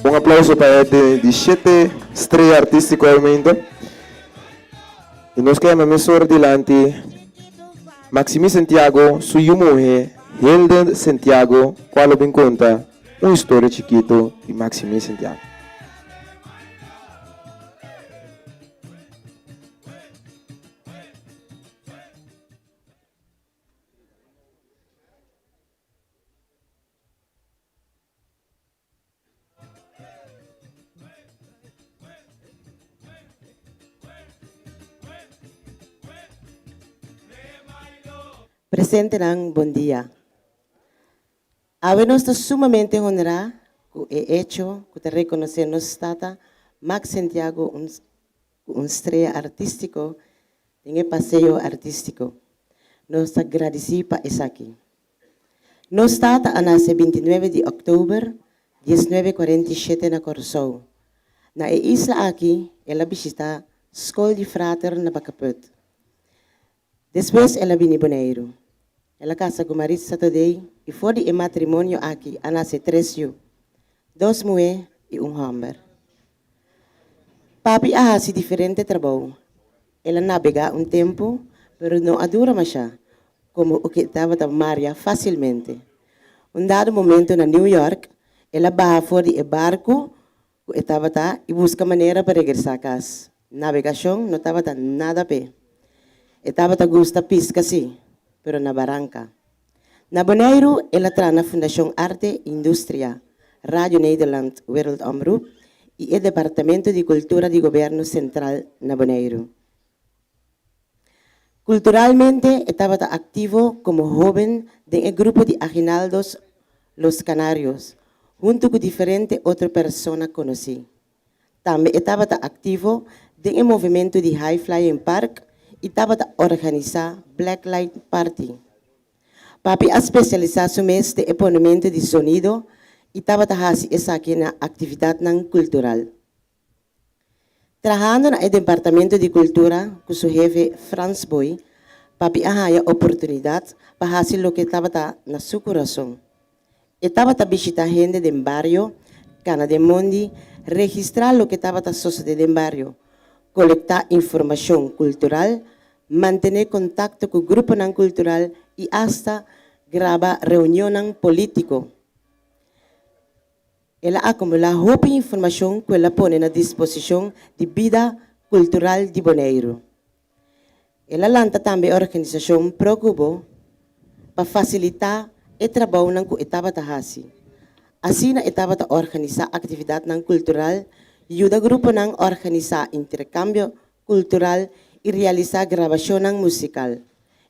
Un aplauso pa e di shete strea artístiko awe. I nos ke yama mesora dilanti Maximi Santiago su yu muhe Hilde Santiago kual lo bin konta un historia chikitu di Maximi Santiago. Presentenan bon dia. Awe nos ta sumamente honrá ku e echo ku ta rekonosé nos tata Max Santiago un ku un strea artístiko den e paseo artístiko. Nos ta gradisí pa esaki. Nos tata a nase bintinuebe di òktober diesnuebe kuarenta i shete na Kòrsou. Na e isla aki el a bishitá skol di frater na Bakaput. Despues el a bini Boneiru. El a kasa ku Maritza Thodey i for di e matrimonio aki a nase tres yu, dos muhé i un hòmber. Papi a hasi diferente trabou. El a nabegá un tempu, pero no a dura mashá, komo ku e tabata maria fásilmente. Un dado momento na New York, el a baha for di e barku ku e tabata i buska manera pa regresá kas. Nabegashon no tabata nada p'e. E tabata gusta piska sí, pero na baranka. Na Boneiru el a traha na Fundashon Arte i Industria, Radio Nederland Wereldomroep i e Departamento di Kultura di Gobièrnu Sentral na Boneiru. Kulturalmente e tabata aktivo komo hóben den e grupo di Aginaldos Los Canarios huntu ku diferente otro persona konosí. Tambe e tabata aktivo den e movementu di High Flying Park i tabata organisá Black Light Party. Papi a spesialisá su mes den e ponementu di sonido i tabata hasi esaki na aktividatnan kultural. Trahando na e Departamento di Kultura ku su hefe Frans Boy, Papi a haña oportunidat pa hasi loke tabata na su kurason. E tabata bishitá hende den bario, kana den mondi, registrá loke tabata sosodé den bario, kolektá informashon kultural, mantené kontakto ku gruponan kultural i asta graba reunionnan polítiko. El a akumulá hopi informashon ku el a pone na disposishon di bida kultural di Boneiru. El a lanta tambe e organisashon Procubo pa fasilitá e trabounan ku e tabata hasi. Asina e tabata organisá aktividatnan kultural, yuda gruponan organisá interkambio kultural i realisá grabashonnan musikal.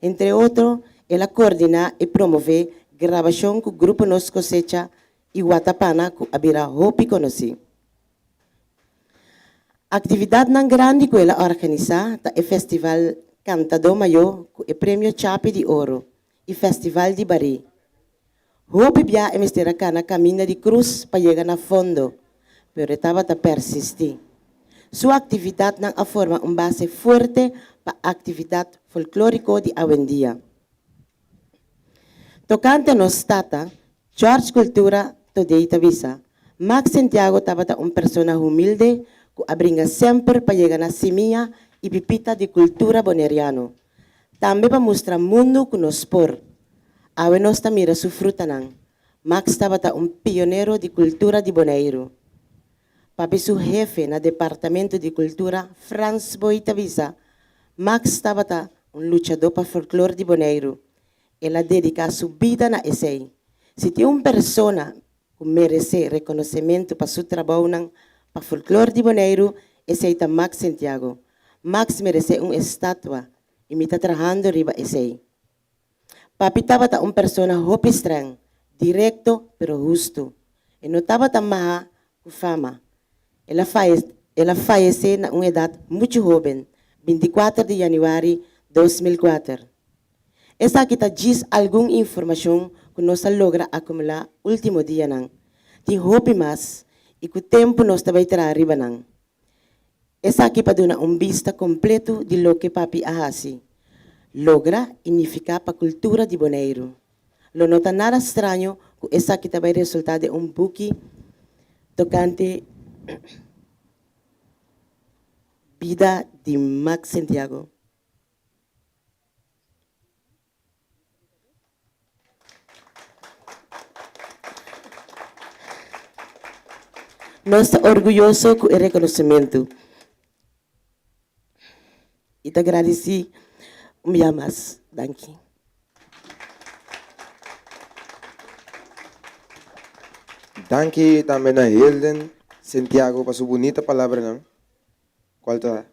Entre otro, el a koordiná i promové grabashon ku Grupo Nos Kosecha i Watapana ku a bira hopi konosí. Aktividatnan grandi ku el a organisá ta e Festival Kantadó Mayó ku e Premio Chapi di Oro i Festival di Barí. Hopi bia e mester a kana kaminda di krus pa yega na fondo, pero e tabata persistí. Su aktividatnan a forma un base fuerte pa aktividat folklóriko di awendia. Tokante nos tata, George Cultura Todey ta bisa, Max Santiago tabata un persona humilde ku a bringa semper pa yega na simia i pipita di kultura boneriano. Tambe pa mustra mundu ku nos por. Awe nos ta mira su frutanan. Max tabata un pionero di kultura di Boneiru. Papi su hefe na Departamento di Kultura, Frans Boy ta bisa, Max tabata un luchadó pa folklor di Boneiru. El a dediká su bida na esei. Si tin un persona ku meresé rekonosementu pa su trabounan pa folklor di Boneiru, esei ta Max Santiago. Max meresé un estatua i mi ta trahando riba esei. Papi tabata un persona hopi streng, direkto pero hustu. E no tabata maha ku fama. El a El a fayesé na un edat muchu hóben, bintikuater di yanüari 2004. Esaki ta djis algun informashon ku nos a logra akumulá último dianan. Tin hopi mas i ku tempu nos ta bai traha riba nan. Esaki pa duna un bista kompletu di loke Papi a hasi, logra i nifiká pa kultura di Boneiru. Lo no ta nada straño ku esaki ta bai resultá den un buki tokante bida di Max Santiago. Nos ta orguyoso ku e rekonosementu i ta gradisí un bia mas. Danki. Danki tambe na Hilden Santiago pa su bunita palabranan. Cual ta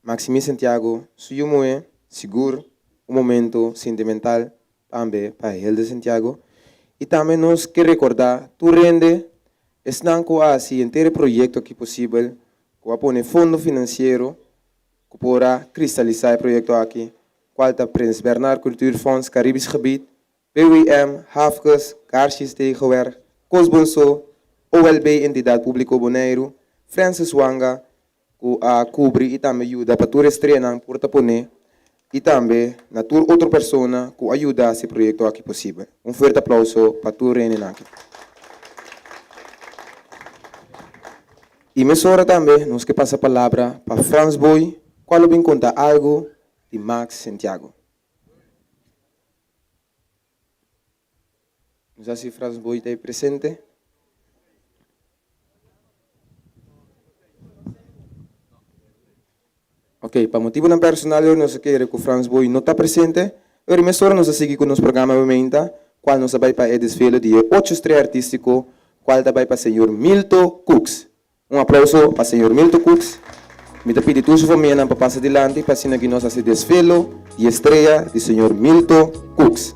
Maximi Santiago su yu muhe, sigur un momento sentimental tambe pa Hilda Santiago. Y tambe nos ke recorda tur hende, esnan cu a haci henter e proyecto aki posibel, cu a pone fondo financiero cu por a cristalisa e proyecto aki, cual ta Prins Bernhard Cultuurfonds Caribisch Gebied, PWM, Hafkes, Garci Stegewerg, Kos Bonso, OLB Entidat Públiko Boneiru, Francis Wanga, ku a kubri i tambe yuda pa tur e streanan por ta poné i tambe na tur otro persona ku a yuda hasi e proyekto aki posibel. Un fuerte aplouso pa tur hendenan aki. I mesora tambe nos ke pasa palabra pa Frans Booi kual lo bin konta algu di Max Santiago. No sa si Frans Booi ta ei presente. Ok, pa motibunan personal ora nos a kere ku Frans Booi no ta presente, ora mesora nos a sigui ku nos programa Bementa, kual nos a bai pa e desfile di e ocho strea artístiko, kual ta bai pa señor Milto Cooks. Un aplauso pa señor Milto Cooks. Mi ta pidi tur su famianan pa pasa dilanti pa asina ki nos hasi desfilo di e strea di señor Milto Cooks.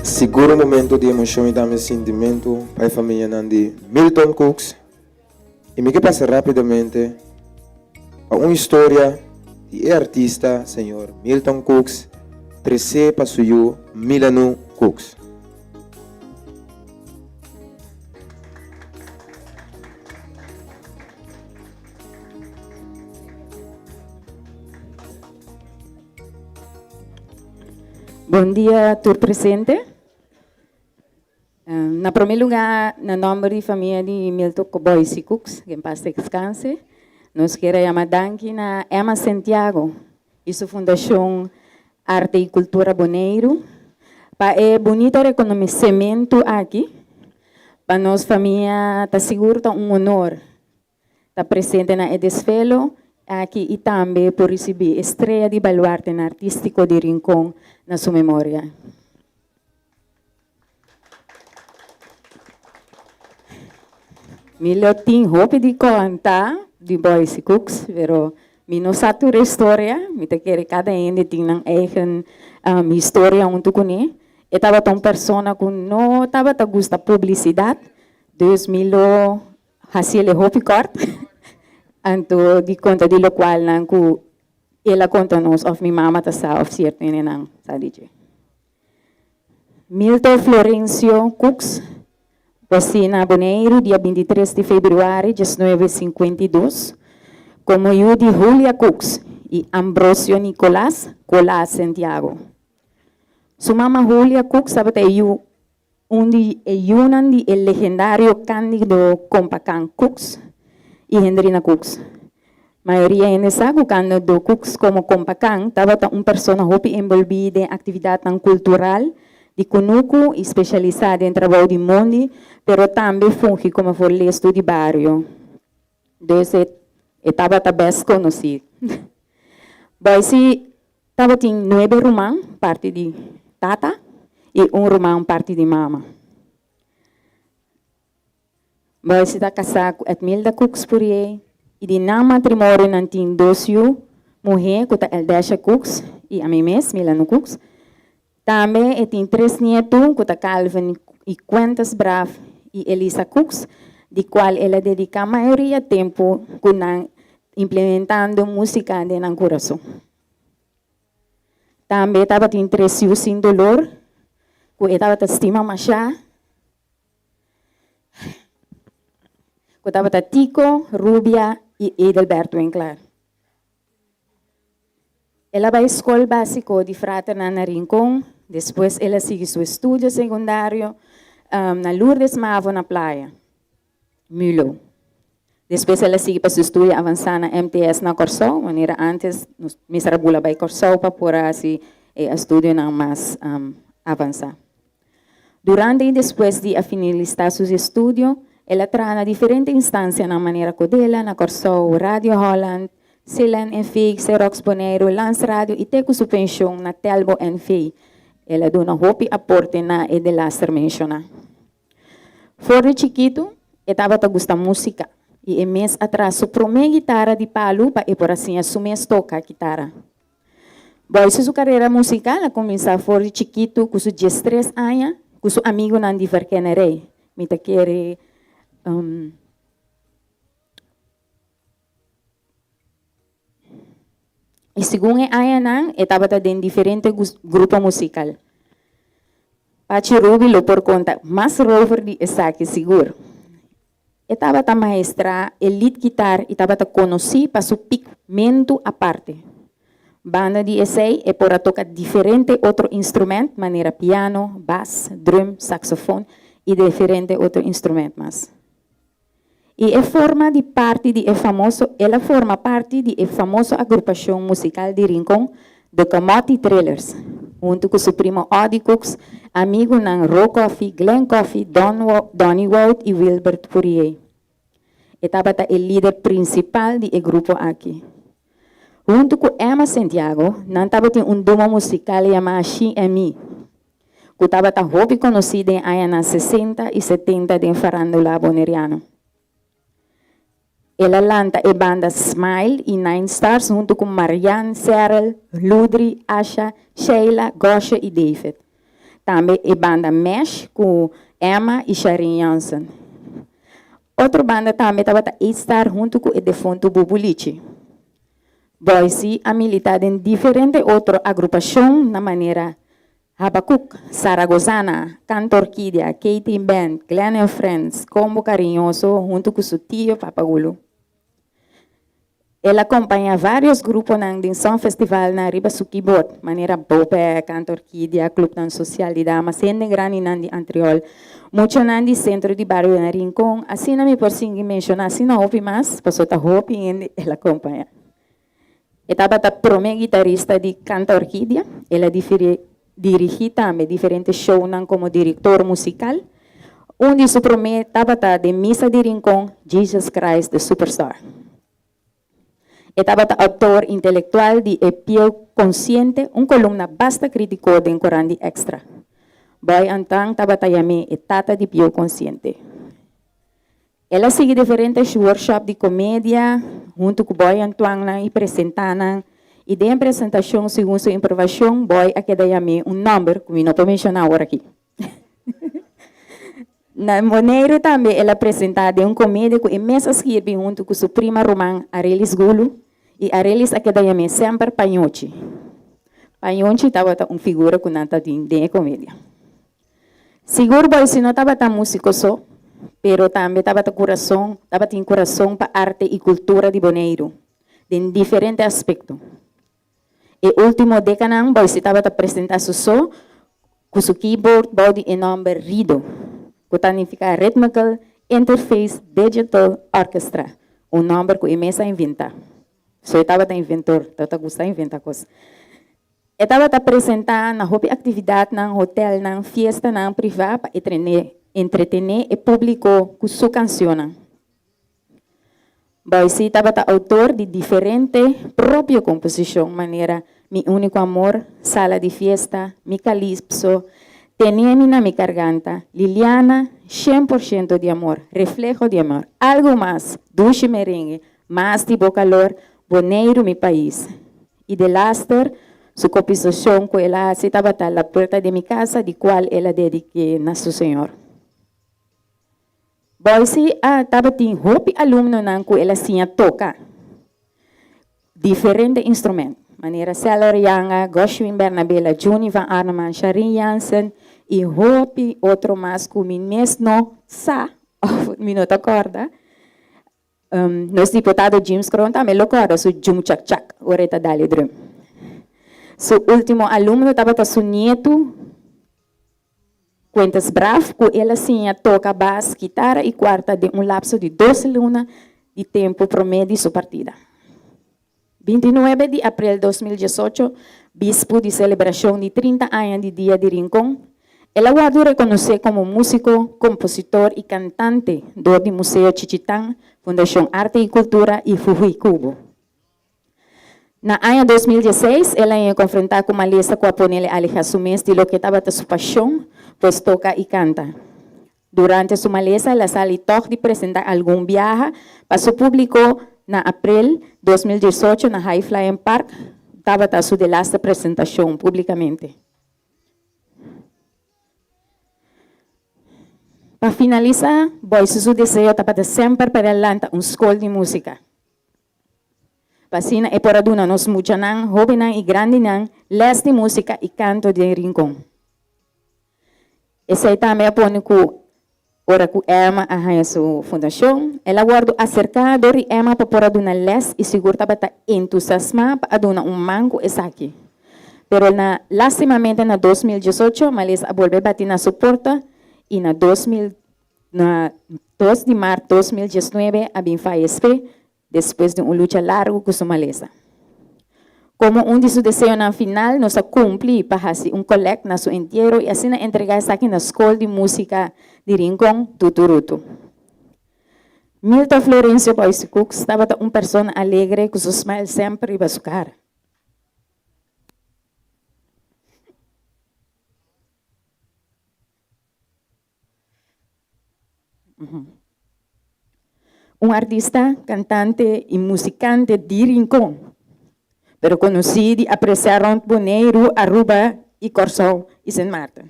Sigur un momento di emocion y tambe sintimento pa e famianan di Milton Cooks. Y mi ke pasa rapidamente pa un historia di e artista señor Milton Cooks trece pa su yu Milanu Cooks. Bon dia tur presente. Na promé lugá, na nòmber di famia di Milton Boysie Cooks, ku en pas deskanse, nos kier a yama danki na Emma Sentiago i su Fundashon Arte i Kultura Boneiru pa e bunita rekonosementu aki. Pa nos famia ta sigur ta un honor ta presente na e desfelo aki i tambe por risibí e strea di baluartenan artístiko di Rincon na su memoria. Mi lo tin hopi di konta di Boysie Cooks, pero mi no sa tur e historia. Mi ta kere kada hende tin nan eigen historia huntu kuné. E tabata un persona ku no tabata gusta publisidat, dus mi lo Hasiel e hopi kort, anto di konta di lokualnan ku el a konta nos òf mi mama ta sa òf sierto hendenan sa di dje. Milton Florencio Cooks wasi na Boneiru dia 23 di febrüari 1952 komo yu di Julia Cooks i Ambrosio Nicolas Colá Santiago. Su mama Julia Cooks tabata e yu Un di e yunan di e legendario Candido Compacan Cooks i Hendrina Cooks. Mayoria hende sa ku Candido Cooks komo Compacan tabata un persona hopi enbolbí den aktividatnan kultural di kunuku i spesialisá den trabou di mondi, pero tambe fungi komo voorleesdu di bario. Dus e e tabata bèst konosí. Boysie tabatin nuebe ruman parti di tata i un ruman parti di mama. Boysie ta kasá ku Edmilda Cooks Pourier i di nan matrimorio nan tin dos yu muhé ku ta Eldesha Cooks i ami mes, Milano Cooks. Tambe e tin tres nietu ku ta Calvin i Quentus Braaf i Elisa Cooks, di kual el a dediká mayoria tempu ku nan implementando músika den nan kurason. Tambe e tabatin tres yu sin dolor ku e tabata stima mashá, ku tabata Tico, Rubia i Edelbert Winklaar. El a bai skol básiko di fraternan na Rincon, despues el a sigui su estudio sekundario na Lourdes Mavo na Playa, Mulo. Despues el a sigui pa su estudio avansá na MTS na Kòrsou, manera ántes nos mester a bula bai Kòrsou pa por a hasi e estudionan mas avansá. Durante i despues di a finalistá sus estudio, el a traha na diferente instansianan manera Codela na Kòrsou, Radio Holland, Celen NV, Xerox Boneiru, Lans Radio i te ku su penshon na Telbo NV. El a duna hopi aporte na e delaster menshoná. For di chikitu e tabata gusta músika i e mes a traha su promé gitara di palu pa e por a siña su mes toka kitara. Boyce su karera musikal a kuminsá for di chikitu ku su diestres aña ku su amigunan di Verkennerij. Mi ta kere i segun e añanan e tabata den diferente grupo musikal. Pachi Ruby lo por konta mas rover di esaki sigur. E tabata maestrá e lead guitar i tabata konosí pa su pikmentu aparte. Banda di esei e por a toka diferente otro instrument manera piano, bas, drum, saksofon i diferente otro instrument mas. I e forma di parti di e famoso el a forma parti di e famoso agrupashon musikal di Rincon The Commoti Thrillers, huntu ku su primo Audie Cooks, amigunan Ro Coffie, Glenn Coffie, Don Donny Wout i Wilbert Pourier. E tabata e lider prinsipal di e grupo aki. Huntu ku Emma Santiago, nan tabatin un duo musikal yamá She and Me, ku tabata hopi konosí den añanan sesenta i setenta den farándula boneriano. El a lanta e banda Smile i Nine Stars huntu ku Marianne, Cheryl, Ludry, Asha, Sheila, Goshe i David. Tambe e banda Mesh ku Emma i Sharine Jansen. Otro banda tambe tabata Eight Star huntu ku e defuntu Bubu Lichi. Boysie a militá den diferente otro agrupashon na manera Habakuk, Zaragozana, Canto Orquídea, KT Band, Glenn and Friends, Combo Cariñoso huntu ku su tio Papa Gulu. El a kompañá vários gruponan den songfestivalnan riba su keyboard, manera Bopè, Kanta Orkidia, klupnan sosial di damas, hende grandinan di Antriol, muchanan di sentro di bario na Rincon, asina mi por sigui menshoná asina hopi mas, pasobra ta hopi hende el a kompañá. E tabata promé gitarista di Kanta Orkidia, el a dirigí tambe diferente shownan komo direktor musikal. Un di su promé tabata den Misa di Rincon, Jesus Christ the Superstar. E tabata outor intelektual di E Pieu Konsiente, un kolumna basta krítiko den korant di Extra. Boy Antoine tabata yam'é e tata di Pieu Konsiente. El a sigui diferente workshop di komedia huntu ku Boy Antoine i presentá nan. I den e presentashon, segun su improvashon, Boy a keda yam'é un nòmber ku mi no por menshoná awor aki. Na Boneiru tambe el a presentá den un komedia ku e mes a skirbi huntu ku su prima ruman Arelis Gulu i Arelis a keda yam'é semper Pañochi. Pañochi tabata un figura ku nan ta tin den e komedia. Sigur Boysi no tabata músiko so, pero tambe tabata kurason, tabatin kurason pa arte i kultura di Boneiru den diferente aspekto. E último dékanan Boysi tabata presentá su so ku su keyboard bou di e nòmber Rido, ku ta nifiká Rhythmical Interface Digital Orchestra, un nòmber ku e mes a inventá. So e tabata inventor, tabata gusta inventá kos. E tabata presentá na hopi aktividatnan, hotelnan, fiestanan privá pa entretené e públiko ku su kansionnan. Boysie tabata outor di diferente propio komposishon manera Mi úniko amor, Sala di fiesta, Mi kalipso, Tenemi na mi karganta, Liliana, Shen por shento di amor, Refleho di amor, Algu mas, Dushi merengue, Mas di bo kalor, Boneiru mi pais. I delaster, su kopisashon ku el a hasi tabata La puerta de mi casa, di kual el a dedik'é na su Señor. Boysie a tabatin hopi alumnonan ku el a siña toka diferente instrument, manera Celor Yanga, Goshwin Bernabela, Juni van Arneman, Sharin Jansen i hopi otro mas ku mi mes no sa òf mi no ta kòrda. Nos diputado James Kroon tambe lo kòrda su djum chak chak ora e ta dal e drum. Su último alumno tabata su nietu Quintus Braaf ku el a siña toka bas, kitara i kuarta den un lapso di dos luna di tempu promé di su partida. 29 di aprel 2018, bispu di selebrashon di 30 aña di Dia di Rincon, el a wòrdu rekonosé komo músiko, kompositor i kantante dor di Museo Chichitán, Fundashon Arte i Kultura i Jujuy Cubo. Na aña 2016, el a ña konfrontá ku malesa ku a ponele alehá su mes di loke tabata su pashon, pues toka i kanta. Durante su malesa el a sali tòg di presentá algun biaha pa su públiko na aprel 2018 na High Flying Park tabata su delaste presentashon públikamente. Pa finalisá, Boyce su deseo tabata semper pa el a lanta un skol di músika. Pa asina e por a duna nos muchanan, hóbennan i grandinan lès di músika i kanto den Rincon. Esei tambe a pone ku ora ku Emma a haña su fundashon, el a wòrdu aserká dor di Emma pa por a duna lès i sigur tabata entusasmá pa a duna un man ku esaki. Pero na lastimamente na 2018 malesa a bolbe bati na su porta i na 2000 na 2 di mart 2019 a bin fayesé despues di un lucha largu ku su malesa. Komo un di su deseonan final nos a kumpli pa hasi un kolèkt na su entiero i asina entregá esaki na Skol di Músika di Rincon Tuturutu. Milton Florencio Boyce Cooks tabata un persona alegre ku su smile semper riba su kara. Un artista, kantante i musikante di Rincon, pero konosí di apresiá rònt Boneiru, Aruba i Kòrsou i Sint Maarten.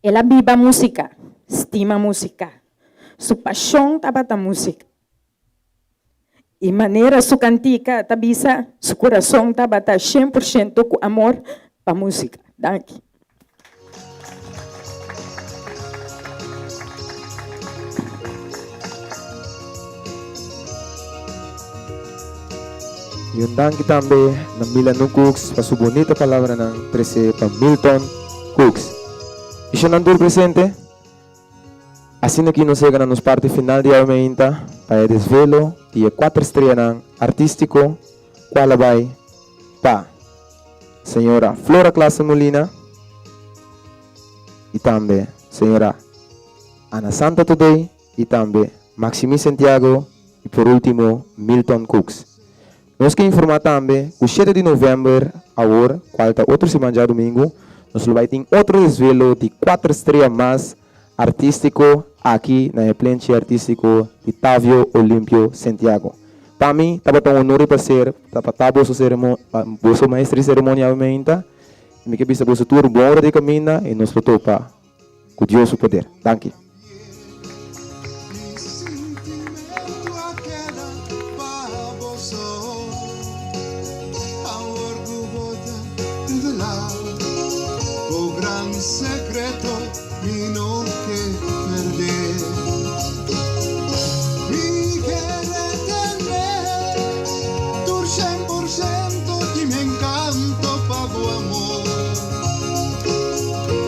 El a biba músika, stima músika. Su pashon tabata músika. I manera su kantika ta bisa, su kurason tabata 100% ku amor pa músika. Danki. I un danki tambe na Milanu Cooks pa su bunita palabranan trese pa Milton Cooks. I shonnan tur presente, asina ki nos yega na nos parti final di awe meinta pa e desvelo di e kuater streanan artístiko kual a bai pa señora Flora Klassen Molina i tambe señora Ana Santa Today i tambe Maximi Santiago i por ultimo Milton Cooks. Nos ke informá tambe ku shete di novèmber awor, kual ta otro siman djadumingu, nos lo bai tin otro desvelo di kuater strea mas artístiko aki na e plenchi artístiko di Tavio Olimpio Santiago. Pa mi tabata un honor i plaser ta pa ta boso seremo boso maestro di seremonia awe meinta i mi ke bisa boso tur bon ora di kaminda i nos lo topa Ku Dios su poder. Danki.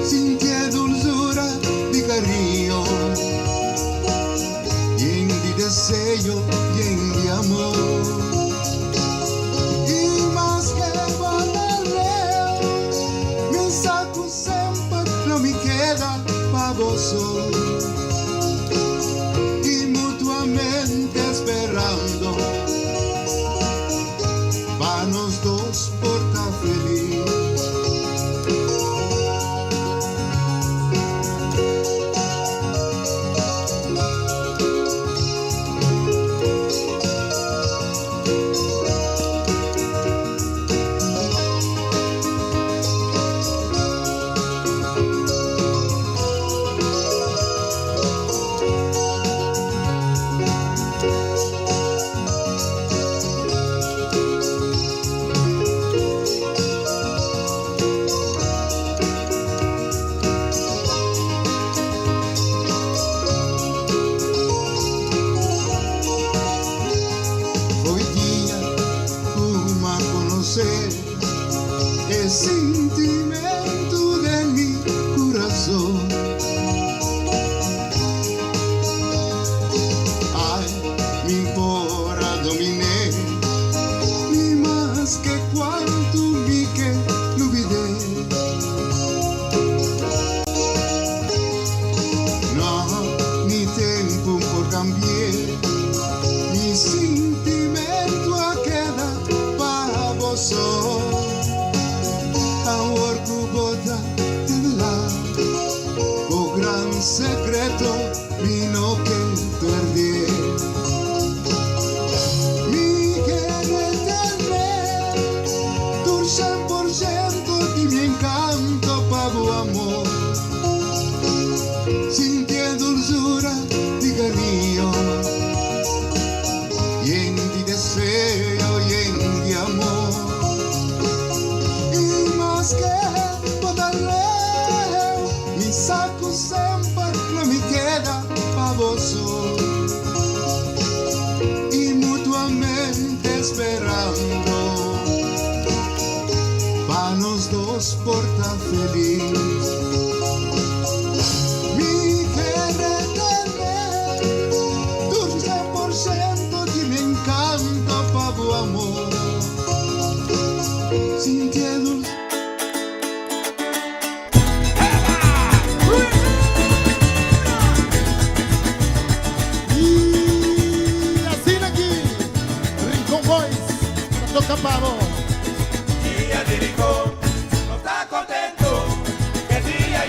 Sintié dulzura di cariño, yen di deseo, yen di amor. I maske bo ta leu, mi sa cu semper lo mi keda pa bo so. I mutuamente esperando pa nos dos por ta feliz. Hoy dia ku m'a konosé e sintimentu den mi kurason. Ai, mi por a dominé, ni maske kuantu mi ke lubidé. No, ni tempu por kambié, mi sintimentu a keda pa bo so. Awor ku bo ta revelá bo gran sekreto, mi no ke perdé. Mi ke retené tur shen por shento di mi enkanto pa bo amor. Sinti e dulzura di cariño, yen di deseo, yen di amor. I maske bo ta leu, mi sa ku semper lo mi keda pa bo so. I mutuamente esperando pa nos dos por ta felis. Mi ke retené tur cien por ciento di mi encanto pa bo amor. Sinti e dulce. Y asina aki Rincon Boys ta toca pa bo. Dia di Rincon, nos ta contento, e dia.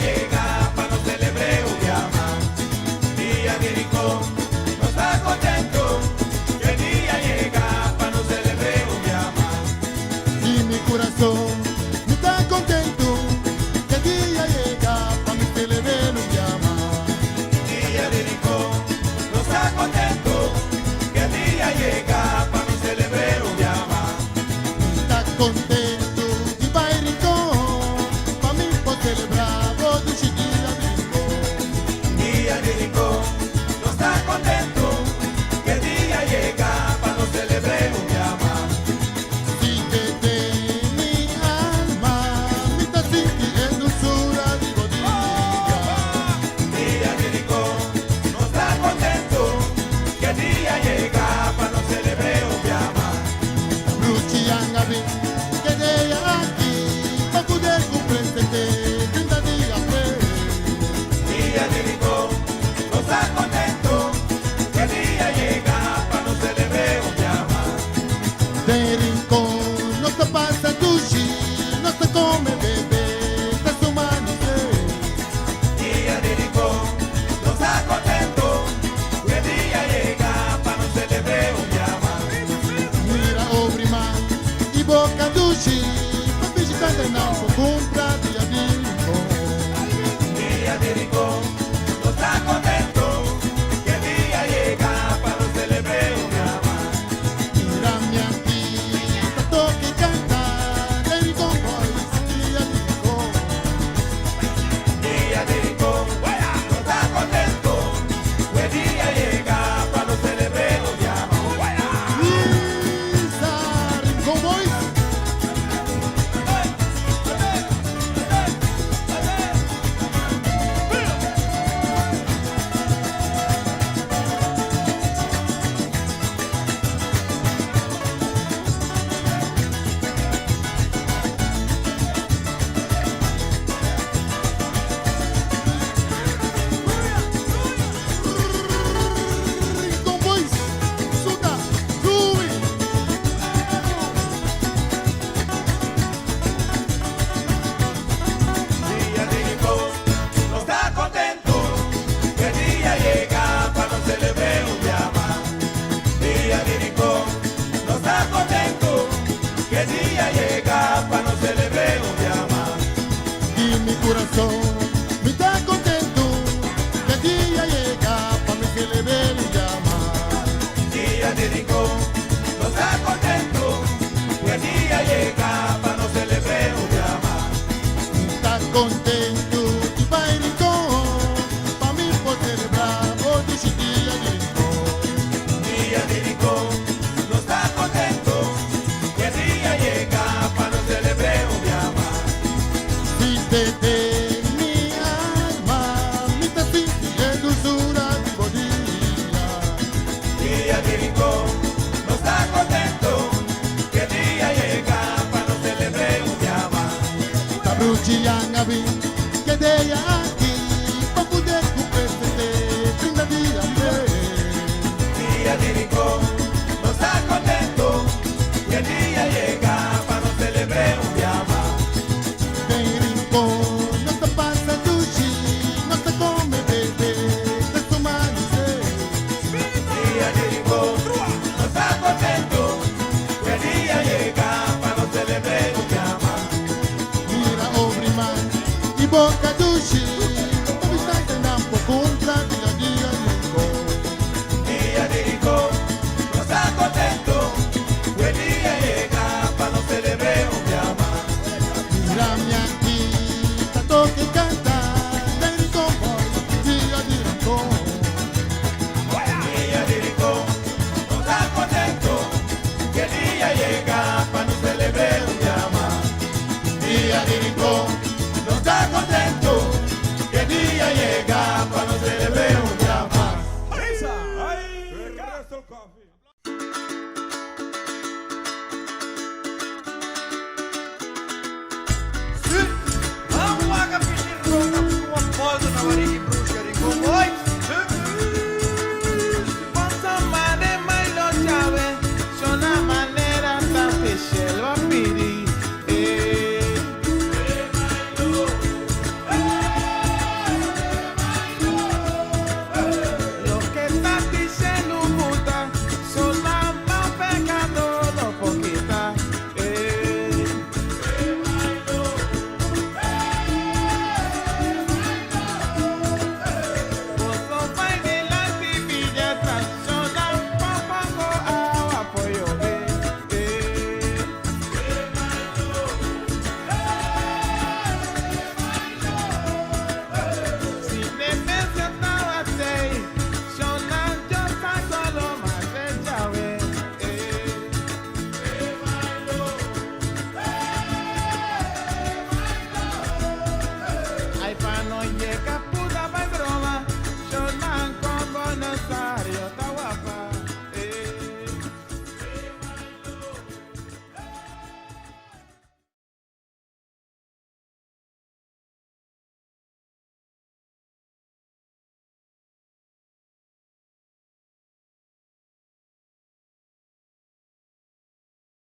mi kurason. Mi ta kontentu, ku dia yega pa mi selebrá un dia mas. Dia di Rincon, nos ta kontentu, ku dia yega pa nos selebrá un dia mas. Ta kontentu di bai Rincon, pa mi por selebrá e dia di Rincon. Dia di Rincon, nos ta kontentu, ku dia yega pa nos selebrá un dia mas. Siente mi alma, mi ta sinti e dulsura di bo dia. Dia di Rincon, nos ta kontentu, ku dia yega pa nos selebrá un dia mas. Tabruchi angabi, que dia aqui, pa poder presente, 30 dias. Dia di Rincon, nos ta kontentu, ku dia yega pa nos selebrá un dia mas. Den Rincon, nos ta pasa dushi, nos ta kome bebe, te sumanse. Dia di Rincon, nos ta kontentu, ku dia yega pa nos selebrá un dia mas. Mira obriman i boka dushi, pa bishtante nan por kumpra dia dia di Rincon. Dia di Rincon, nos ta kontentu, ku dia yega pa nos selebrá un dia mas. Mira mi aki, ta toke.